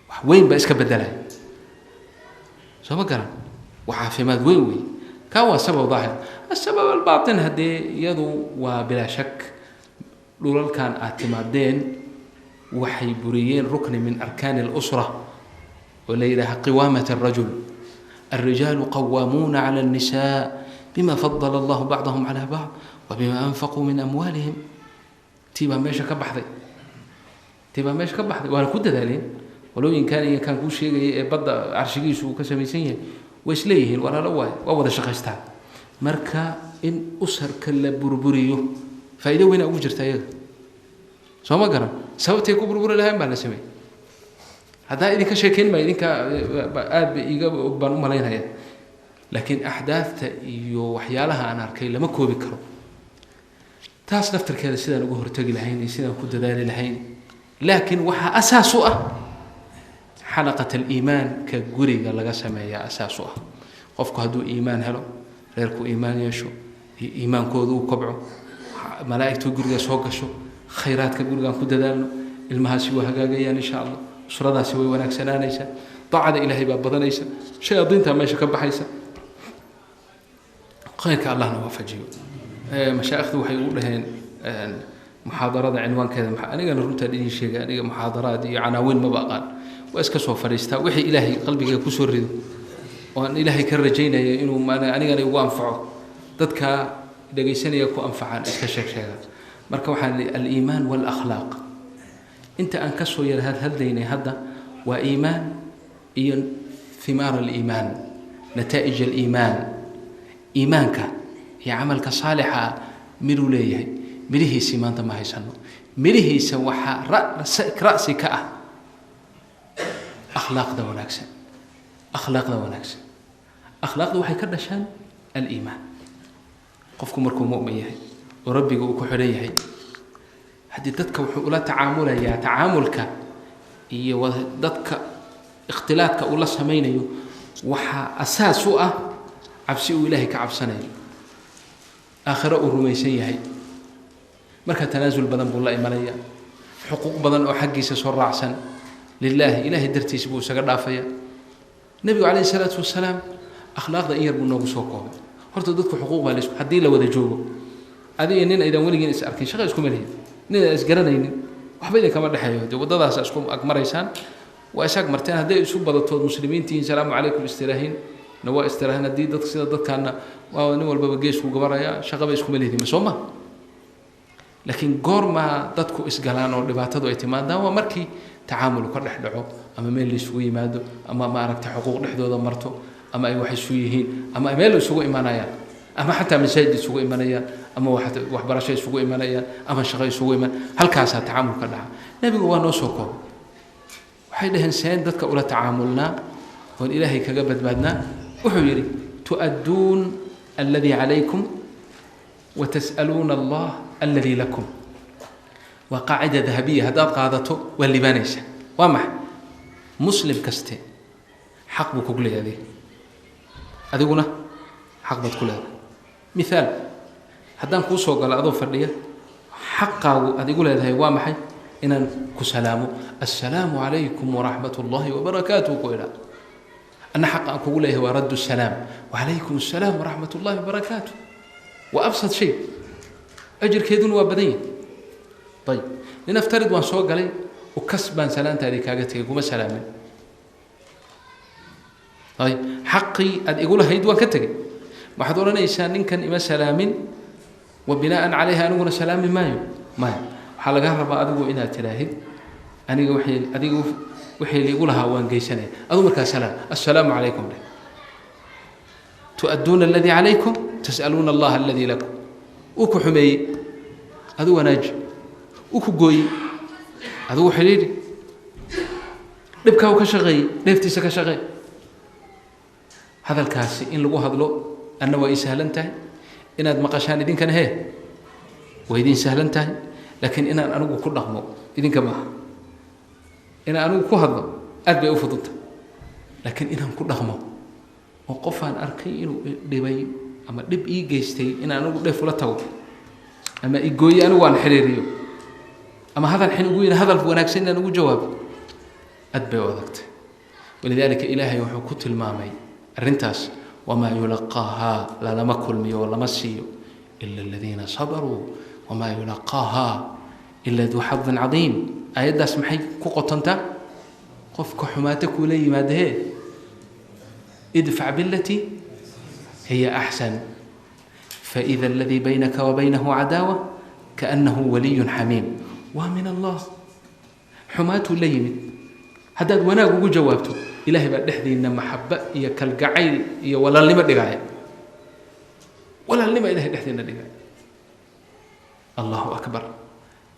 wax weyn baa iska bedelay, soo ma garan. Wax caafimaad weyn wey. Kaa waa sabab daahir. Asabab albaatin haddee iyadu waa bilaa shak dhulalkan aad timaadeen waxay buriyeen rukni min arkaani alusra oo la yidhaaha qiwaamat alrajul. الرجال قوامون على النساء بما فضل الله بعضهم على بعض وبما أنفقوا من أموالهم. Tiibaa meesha ka baxday, tiibaa meesha ka baxday, waana ku dadaaleen walooyinkan iyo kaan kuu sheegaya ee badda carshigiisu uu ka samaysan yahay way isleeyihiin walaalo waay, waa wada shaqaystaan. Marka in usarka la burburiyo faa'iido weynaa ugu jirta iyaga, soo ma garan. Sababtay ku burburi lahayn baa la sameeyey. Haddaa idinka sheekeyn maayo, idinka aad ba iiga og baan u malaynaya, laakiin axdaafta iyo waxyaalaha aan arkay lama koobi karo. Taas naftarkeeda sidaan uga hortegi lahayn iyo sidaan ku dadaali lahayn, laakiin waxaa asaas u ah xalaqat aliimaan ka guriga laga sameeyaa asaas u ah. Qofku hadduu iimaan helo, reerku iimaan yeesho, iimaankoodu uu kobco, malaa'igtu guriga soo gasho, khayraadka gurigaan ku dadaalno, ilmahaasi waa hagaagayaan insha allah, usradaasi way wanaagsanaanaysaa, daacada ilaahay baa badanaysa, shayaadiintaa meesha ka baxaysa, khayrka allahna waafajiyo. Mashaa'ikhdu waxay ugu dhaheen muxaadarada cinwaankeeda, anigana runtaan idiin sheegay, aniga muxaadaraad iyo canaawiin maba aqaan, waa iska soo fadhiistaa wixii ilaahay qalbiga kusoo rido oo aan ilaahay ka rajaynaya inuu anigana igu anfaco, dadka dhegaysanaya ku anfacaan iska sheeg sheega. Marka waxaan aliimaan waalakhlaaq inta aan kasoo yar hadhadlaynay hadda waa iimaan iyo himaar aliimaan, nataa'ij aliimaan. Iimaanka iyo camalka saalixa ah miduu leeyahay, midhihiisii maanta ma haysano. Midhihiisa waxaa ra'si ka ah akhlaaqda wanaagsan. Akhlaaqda wanaagsan, akhlaaqda waxay ka dhashaan aliimaan. Qofku markuu mu'min yahay oo rabbiga uu ku xidhan yahay, haddii dadka wuxuu ula tacaamulayaa tacaamulka iyo dadka ikhtilaadka uu la samaynayo waxaa asaas u ah cabsi uu ilaahay ka cabsanayo, aakhiro uu rumaysan yahay. Marka tanaasul badan buu la imanaya, xuquuq badan oo xaggiisa soo raacsan lilaahi ilaahay dartiisa buu isaga dhaafaya. Nebigu calayhi salaatu wasalaam akhlaaqda in yar buu noogu soo koobay. Horta dadku xuquuq baa laysku, haddii la wada joogo adiga nin aydan weligiin is arkin, shaqa iskuma lihin, nin aan isgaranaynin waxba idin kama dhexeeyo, dee waddadaas isku agmaraysaan, waa is agmarteen. Hadday isu badatood muslimiintihiin salaamu calaykum istiraahin na waa istiraahin. Haddii dadka sida dadkaana waa nin walbaba geesku gabaraya, shaqaba iskuma lihdin, soo ma. Laakiin goormaa dadku isgalaan oo dhibaatadu ay timaadaan waa markii Tacaamul ka dhex dhaco ama meel la isugu yimaado ama ma aragtay xuquuq dhexdooda marto ama ay wax isu yihiin ama ay meel isugu imanayaan ama xataa masaajid isugu imanayaan ama waxbarasho isugu imanayaan ama shaqo isugu iman, halkaasaa tacaamul ka dhaca. Nebigu waa noo soo koobay. Waxay dhaheen seen dadka ula tacaamulnaa oon Ilaahay kaga badbaadnaa? Wuxuu yidhi: tu'adduun alladii calaykum wa tas'aluuna Allah alladii lakum. Waa qaacida dahabiya, haddaad qaadato waa liibaanaysaa. Waa maxay? Muslim kaste xaq buu kugu leeyahay adiga, adiguna xaq baad ku leedahay. Mithaal, haddaan kuu soo galo adoo fadhiya, xaqaagu aad igu leedahay waa maxay? Inaan ku salaamo, "Assalaamu calaykum waraxmat ullahi wabarakaatuh," ku idhaa. Anna xaqa aan kugu leeyahay waa radd salaam, "Wacalaykum assalaam waraxmat ullahi wabarakaatuh." Waa absad shay, ajirkeeduna waa badan yahay. Ayib, linaftarid waan soo galay, ukas baan salaantaadii kaaga tegay, kuma salaamin. Ayib, xaqii aad igu lahayd waan ka tegey. Waxaad odhanaysaa ninkan ima salaamin wa binaaan calayha aniguna salaami maayo? Maya, waxaa lagaa rabaa adigu inaad tidhaahid aniga waxay adiga wixii liigu lahaa waan geysanaya. Aduu markaa salaam, "Assalaamu calaykum" dheh. Tu'adduuna aladii calaykum, tas'aluuna Allaha aladii lakum. Uu ku xumeeyey, adu wanaaji. Uu ku gooyey, adugu xidhiidhi. Dhibkaa uu ka shaqeeyey, dheeftiisa ka shaqeey. Hadalkaasi in lagu hadlo anna waa ii sahlan tahay, inaad maqashaan idinkana hee waa idin sahlan tahay, laakiin inaan anigu ku dhaqmo idinka maaha. Inaan anigu ku hadlo aad bay u fududtahay, laakiin inaan ku dhaqmo oo qofaan arkay inuu dhibay ama dhib ii geystay inaan anigu dheef ula tago, ama igooye anigu aan xiriiriyo, ama hadal xin ugu yidhi hadal wanaagsan inaan ugu jawaabo, aad bay u adagtay. Walidaalika Ilaahay wuxuu ku tilmaamay arrintaas: wamaa yulaqaahaa, lalama kulmiyo oo lama siiyo, ila aladiina sabaruu, wamaa yulaqaahaa ila duu xadin cadiim. Aayaddaas maxay ku qotontaa? Qofka xumaata kuula yimaada hee, idfac bilatii hiya axsan, faida aladii baynaka wa baynahu cadaawa kaannahu waliyun xamiim. Waa min Allah. Xumaatuu la yimid, haddaad wanaag ugu jawaabto, Ilaahay baa dhexdiinna maxaba iyo kalgacayl iyo walaalnimo dhigaaya. Walaalnimo Ilahay dhexdiinna dhigaaya. Allahu akbar.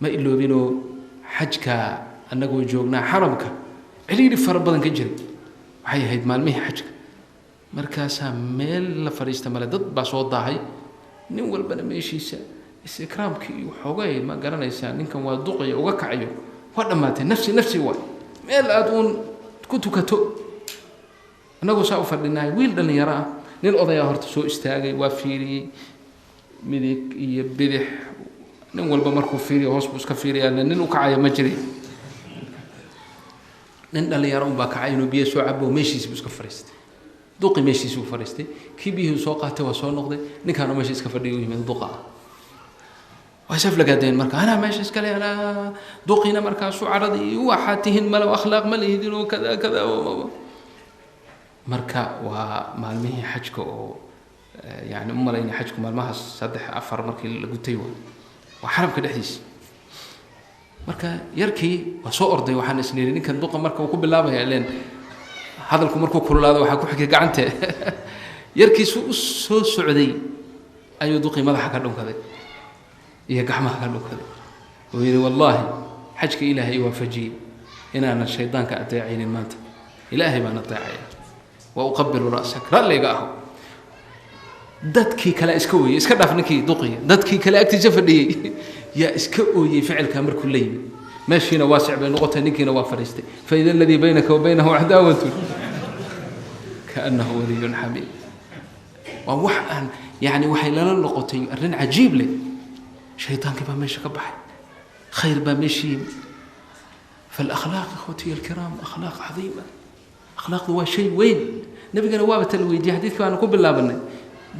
Ma iloobinoo xajka annagoo joognaa xaramka ciriiri fara badan ka jiray. Waxay ahayd maalmihii xajka. Markaasaa meel la fadhiista male, dad baa soo daahay, nin walbana meeshiisa is-ikraamkii iyo xoogay ma garanaysaa. Ninkan waa duqaya uga kacayo, waa dhammaatay, nafsi nafsi waay. Meel aada uun ku tukato annagoo saa u fadhinahay, wiil dhallinyaro ah, nin odayaa horta soo istaagay, waa fiiriyey midig iyo bidix. Nin walba markuu fiiriyo hoos buu iska fiiriyaa, nin u kacaya ma jiri. Nin dhallinyaro unbaa kacay inuu biyo soo cabo, meeshiisi buu iska fadhiistay. Duqi meeshiisi buu fadhiistay. Kii biyihii soo qaatay waa soo noqday, ninkaanu meesha iska fadhiya u yimid. Duqa ah waa isaflagaadeen marka, anaa meesha iskale, anaa. Duqina markaasuu caradii, waxaad tihin male, akhlaaq ma lihidin oo kada kada. Marka waa maalmihii xajka oo yani u malayna xajku maalmahaas 3 4 markii la gutay, waa xaramka dhexdiisa. Marka yarkii waa soo orday. Waxaan isnidhi ninkan duqa marka uu ku bilaabaya, ileen hadalku markuu kululaado waxaa ku xigay gacante. Yarkiisu u soo socday ayuu duqii madaxa ka dhunkaday iyo gacmaha ka dhunkaday. Uu yidhi: "Wallaahi xajka Ilaahay i waafajiyey inaanan shaydaanka adeecaynin, maanta Ilaahay baan adeecaya, wa uqabilu ra'sak, ralliga aho." Dadkii kale iska ooyey, iska dhaaf ninkii duqiya, dadkii kale agtiisa fadhiyey yaa iska ooyey ficilkaa markuu la yimid. Meeshiina waasic bay noqotay, ninkiina waa fadhiistay. Faida aladii baynaka wa baynahu cadaawatun kaannahu waliyun xamiim. Waa wax aan yani waxay lala noqotay arrin cajiib leh. Shaydaankii baa meesha ka baxay, khayr baa meesha yimid. Falakhlaaq, ikhwatiya alkiraam, akhlaaq cadiima. Akhlaaqdu waa shay weyn. Nebigana waaba tala weydiiyey, xadiidkii baanu ku bilaabanay,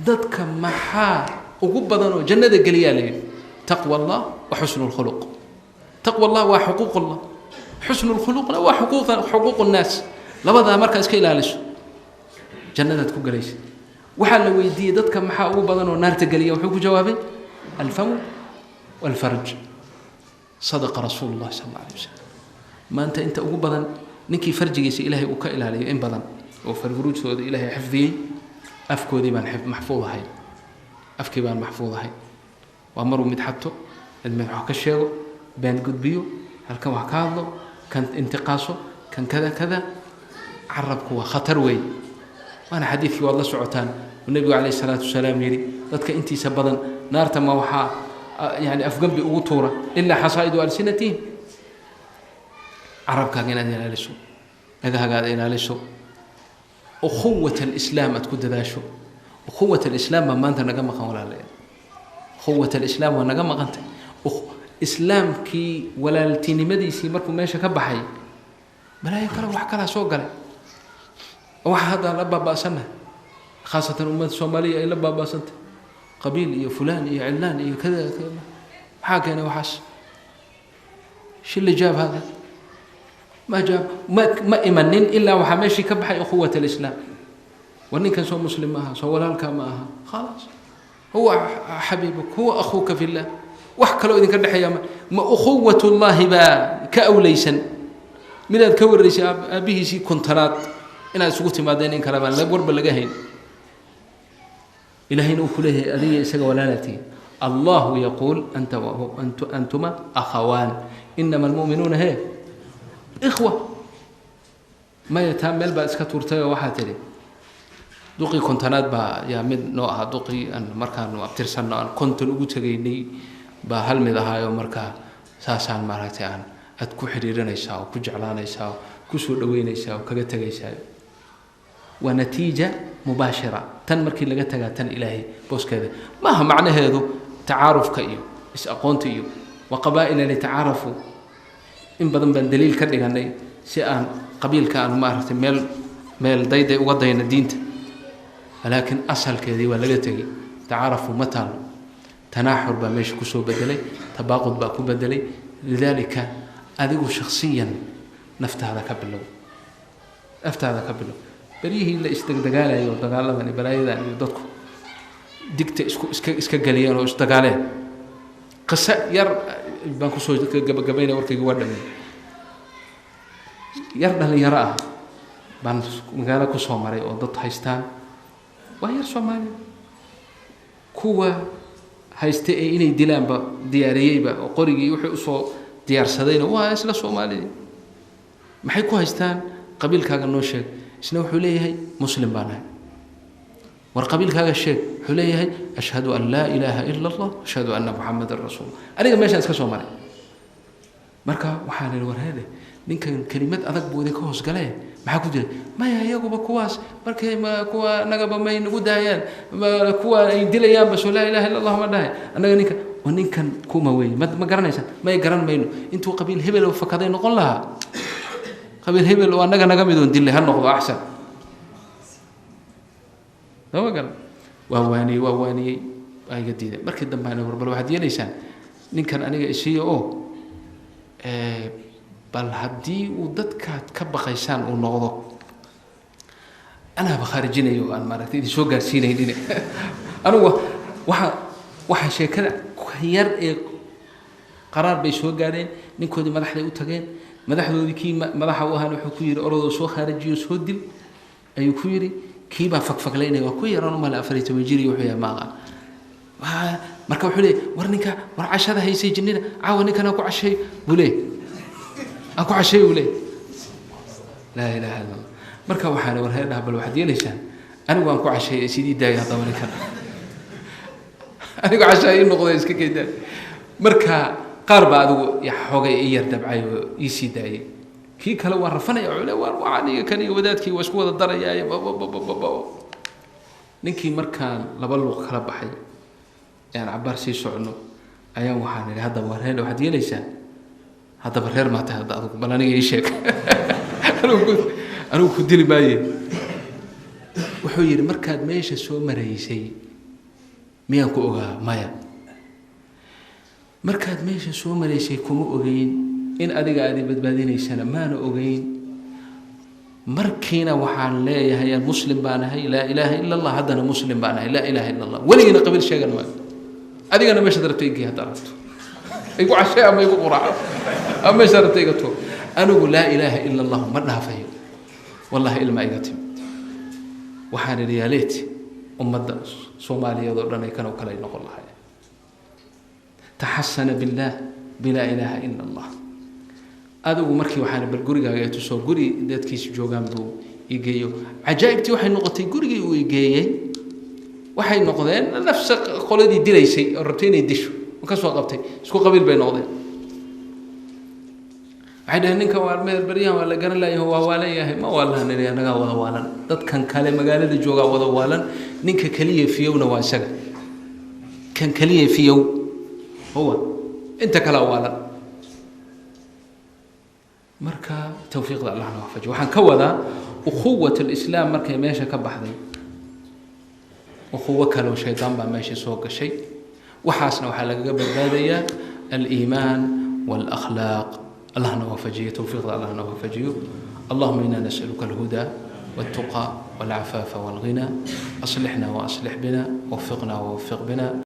dadka maxaa ugu badan oo jannada geliyaa? La yidhi: taqwa Allah wa xusnu lkhuluq. Taqwa Allah waa xuquuq Allah, xusnu lkhuluqna waa xuquuq nnaas. Labadaa markaa iska ilaaliso jannadaad ku galaysa. Waxaa la weydiiyey dadka maxaa ugu badan oo naarta geliya? Wuxuu ku jawaabay: alfamu walfarj. Sadaqa rasuulu llahi sal alla alay wasalam. Maanta inta ugu badan ninkii farjigiisa Ilaahay uu ka ilaaliyo in badan oo furuujtooda Ilaahay xifdiyey, afkoodii baan maxfuud ahayn, afkii baan maxfuud ahayn. Waa maruu mid xato, mid wax ka sheego, been gudbiyo, halkan wax ka hadlo, kan intiqaaso, kan kada kada. Carabku waa khatar weyn. Waana xadiidkii waad la socotaan uu Nebigu calayhi salaatu wasalaam yidhi, dadka intiisa badan naarta ma waxaa yani afgambi ugu tuura ilaa xasaa'idu alsinatihim. Carabkaaga inaad ilaaliso, dhagahaaga aad ilaaliso, ukhuwat alislaam aad ku dadaasho. Ukhuwat alislaam baa maanta naga maqan, walaalayaal. Ukhuwat alislaam waa naga maqantay. Islaamkii walaaltinimadiisii markuu meesha ka baxay, balaayo kale wax kalaa soo galay. Waxa hadda la baaba'sannahay, khaasatan ummadda Soomaaliya ay la baaba'santay, qabiil iyo fulaan iyo cilaan iyo kada kada. Maxaa keenay waxaas? Shil jaab hada ma jaab ma imanin ilaa waxaa meeshii ka baxay ukhuwat alislaam. War ninkan soo muslim ma aha, soo walaalka ma aha? Khalaas, huwa xabiibuk, huwa akhuuka fillah. Wax kaloo idinka dhexeeya ma ukhuwat llahi baa ka awleysan midaad ka wareysay aabbihiisii kontonaad inaad isugu timaadeen in kale baan warba laga hayn. Ilahayna uu ku leeyahay adiga isaga walaalaatiin. Allahu yaquul anta antuma akhawaan, inama almu'minuuna he ikhwa. Maya, taa meel baad iska tuurtay oo waxaa tidhi duqii kontonaad baa yaa mid noo ahaa, duqii aan markaanu abtirsanno aan 50 ugu tegaynay baa hal mid ahaayo. Markaa saasaan maaragtay aan aad ku xiriirinaysaa oo ku jeclaanaysaa oo kusoo dhaweynaysaa oo kaga tegaysaa. Waa natiija mubaashira tan markii laga tagaa tan Ilaahay booskeeda maaha. Macnaheedu tacaarufka iyo is-aqoonta iyo wa qabaa'ila litacaarafu in badan baan daliil ka dhiganay si aan qabiilka aan maaragtay meel meel dayday uga dayna diinta, laakiin asalkeedii waa laga tegey. Tacaarafu ma taalo, tanaaxur baa meesha kusoo bedelay, tabaaqud baa ku bedelay. Lidaalika adigu shakhsiyan naftaada ka bilow, naftaada ka bilow. Beryihii la isdegdegaalayo, dagaaladan iyo balaayadan iyo dadku digta isku iska geliyeen oo isdagaaleen, qiso yar baan kusoo gabagabaynaya warkayga waa dhamay. Yar dhalinyaro ah baan magaalo kusoo maray oo dad haystaan. Waa yar Soomaaliya, kuwa haysta ee inay dilaanba diyaariyeyba oo qorigii wuxuu usoo diyaarsadayna waa isla Soomaalidii. Maxay ku haystaan? Qabiilkaaga noo sheeg. Isna wuxuu leeyahay muslim baan ahay. War qabiilkaaga sheeg. Wuxuu leeyahay ashhadu an laa ilaaha ila Allah, ashhadu anna muxamadan rasuul. Aniga meeshaan iska soo maray. Marka waxaan idhi, war heede, ninkan kelimad adag buu idinka hoosgalee, maxaa ku jira? Maya, iyaguba kuwaas markay ma kuwa annagaba may nagu daayaan, kuwa ay dilayaanba soo laa ilaha illa Allah ma dhahay. Annaga ninka oo ninkan kuma wey ma garanaysa? May, garan mayno. Intuu qabiil hebel oo fakaday noqon lahaa, qabiil hebel oo annaga naga midoon dilay ha noqdo axsan. Lama garan. Waa waaniyey, waa waaniyey, waa iga diiday. Markii dambe aan war bal waxaad yeelaysaan, ninkan aniga isiiya oo bal haddii uu dadkaad ka baqaysaan uu noqdo, anaaba khaarijinayo aan maaragtay idin soo gaarsiinaynin. Anigu waxa sheekada yar ee qaraar bay soo gaareen. Ninkoodii madaxday u tageen, madaxdoodii kii madaxa u ahaan wuxuu ku yidhi orodoo soo khaarijiyo, soo dil ayuu ku yidhi. Kiibaa fagfaglaynaya, waa ku yaraan umale 14 jir iyo wuxuu yahay maaqa. Marka wuxuu leeyahy, war ninka, war cashada haysay jinnina caawa ninkan aan ku casheeyo buu leeyahy, aan ku casheeyo buu leeyahy. Laa ilaaha illa Allah. Marka waxaan war heerdhaha, bal waxaad yeelaysaan, anigu aan ku casheeyay sidii daaya haddaba ninkan anigu cashaa ii noqday, iska keydaa. Marka qaar baa adigu xoogay ii yar dabcay oo ii sii daayay. Kii kale waa rafanaya, wuxuu leeyahay war waxaan iyo kan iyo wadaadkii waa isku wada darayaaye bababababa. Ninkii markaan laba luuq kala baxay ee aan cabbaar sii socono ayaan waxaan idhi, haddaba war reer waxaad yeelaysaa, haddaba reer maa tahay hadda adigu, bal aniga ii sheeg, anigu ku dili maaye. Wuxuu yidhi, markaad meesha soo maraysay miyaan ku ogaa? Maya, markaad meesha soo maraysay kuma ogeyn, in adiga aad i badbaadinaysana maana ogeyn. Markiina waxaan leeyahay aan muslim baan ahay, laa ilaaha ila Allah, haddana muslim baan ahay, laa ilaaha ila Allah, weligiina qabiil sheegan maayo. Adigana meeshaad rabta igey, haddaa rabto igu cashee ama igu quraaco ama meeshaad rabta iga tuur. Anigu laa ilaaha ila allahu ma dhaafayo. Wallahi ilma iga timid. Waxaan idhi yaa leet ummadda Soomaaliyeed oo dhan ay kanoo kale ay noqon lahaayeen. Taxasana billaah bilaa ilaaha ila allah. Adigu markii waxaan bal gurigaaga i tusoo, guri dadkiisu joogaan buu igeeyo. Cajaa'ibtii waxay noqotay gurigii uu igeeyey waxay noqdeen nafsa qoladii dilaysay oo rabtay inay disho ka soo qabtay, isku qabiil bay noqdeen. Waxay dhaheen ninkan waa meel baryahan waa la garan laayahay, waa waalan yahay. Ma waalan, annagaa wada waalan, dadkan kale magaalada joogaa wada waalan, ninka keliya fiyowna waa isaga, kan keliya fiyow huwa, inta kalea waalan. Marka tawfiiqda allahna waafajiyo. Waxaan ka wadaa ukhuwat alislaam markay meesha ka baxday, ukhuwo kaleo shaydaan baa meesha soo gashay. Waxaasna waxaa lagaga badbaadayaa aliimaan waalakhlaaq. Allahna waafajiyo tawfiiqda, allahna waafajiyo. Allahuma ina nasaluka alhuda waltuqa walcafaafa walghina. Aslixna waaslix bina, wafiqna wawafiq bina.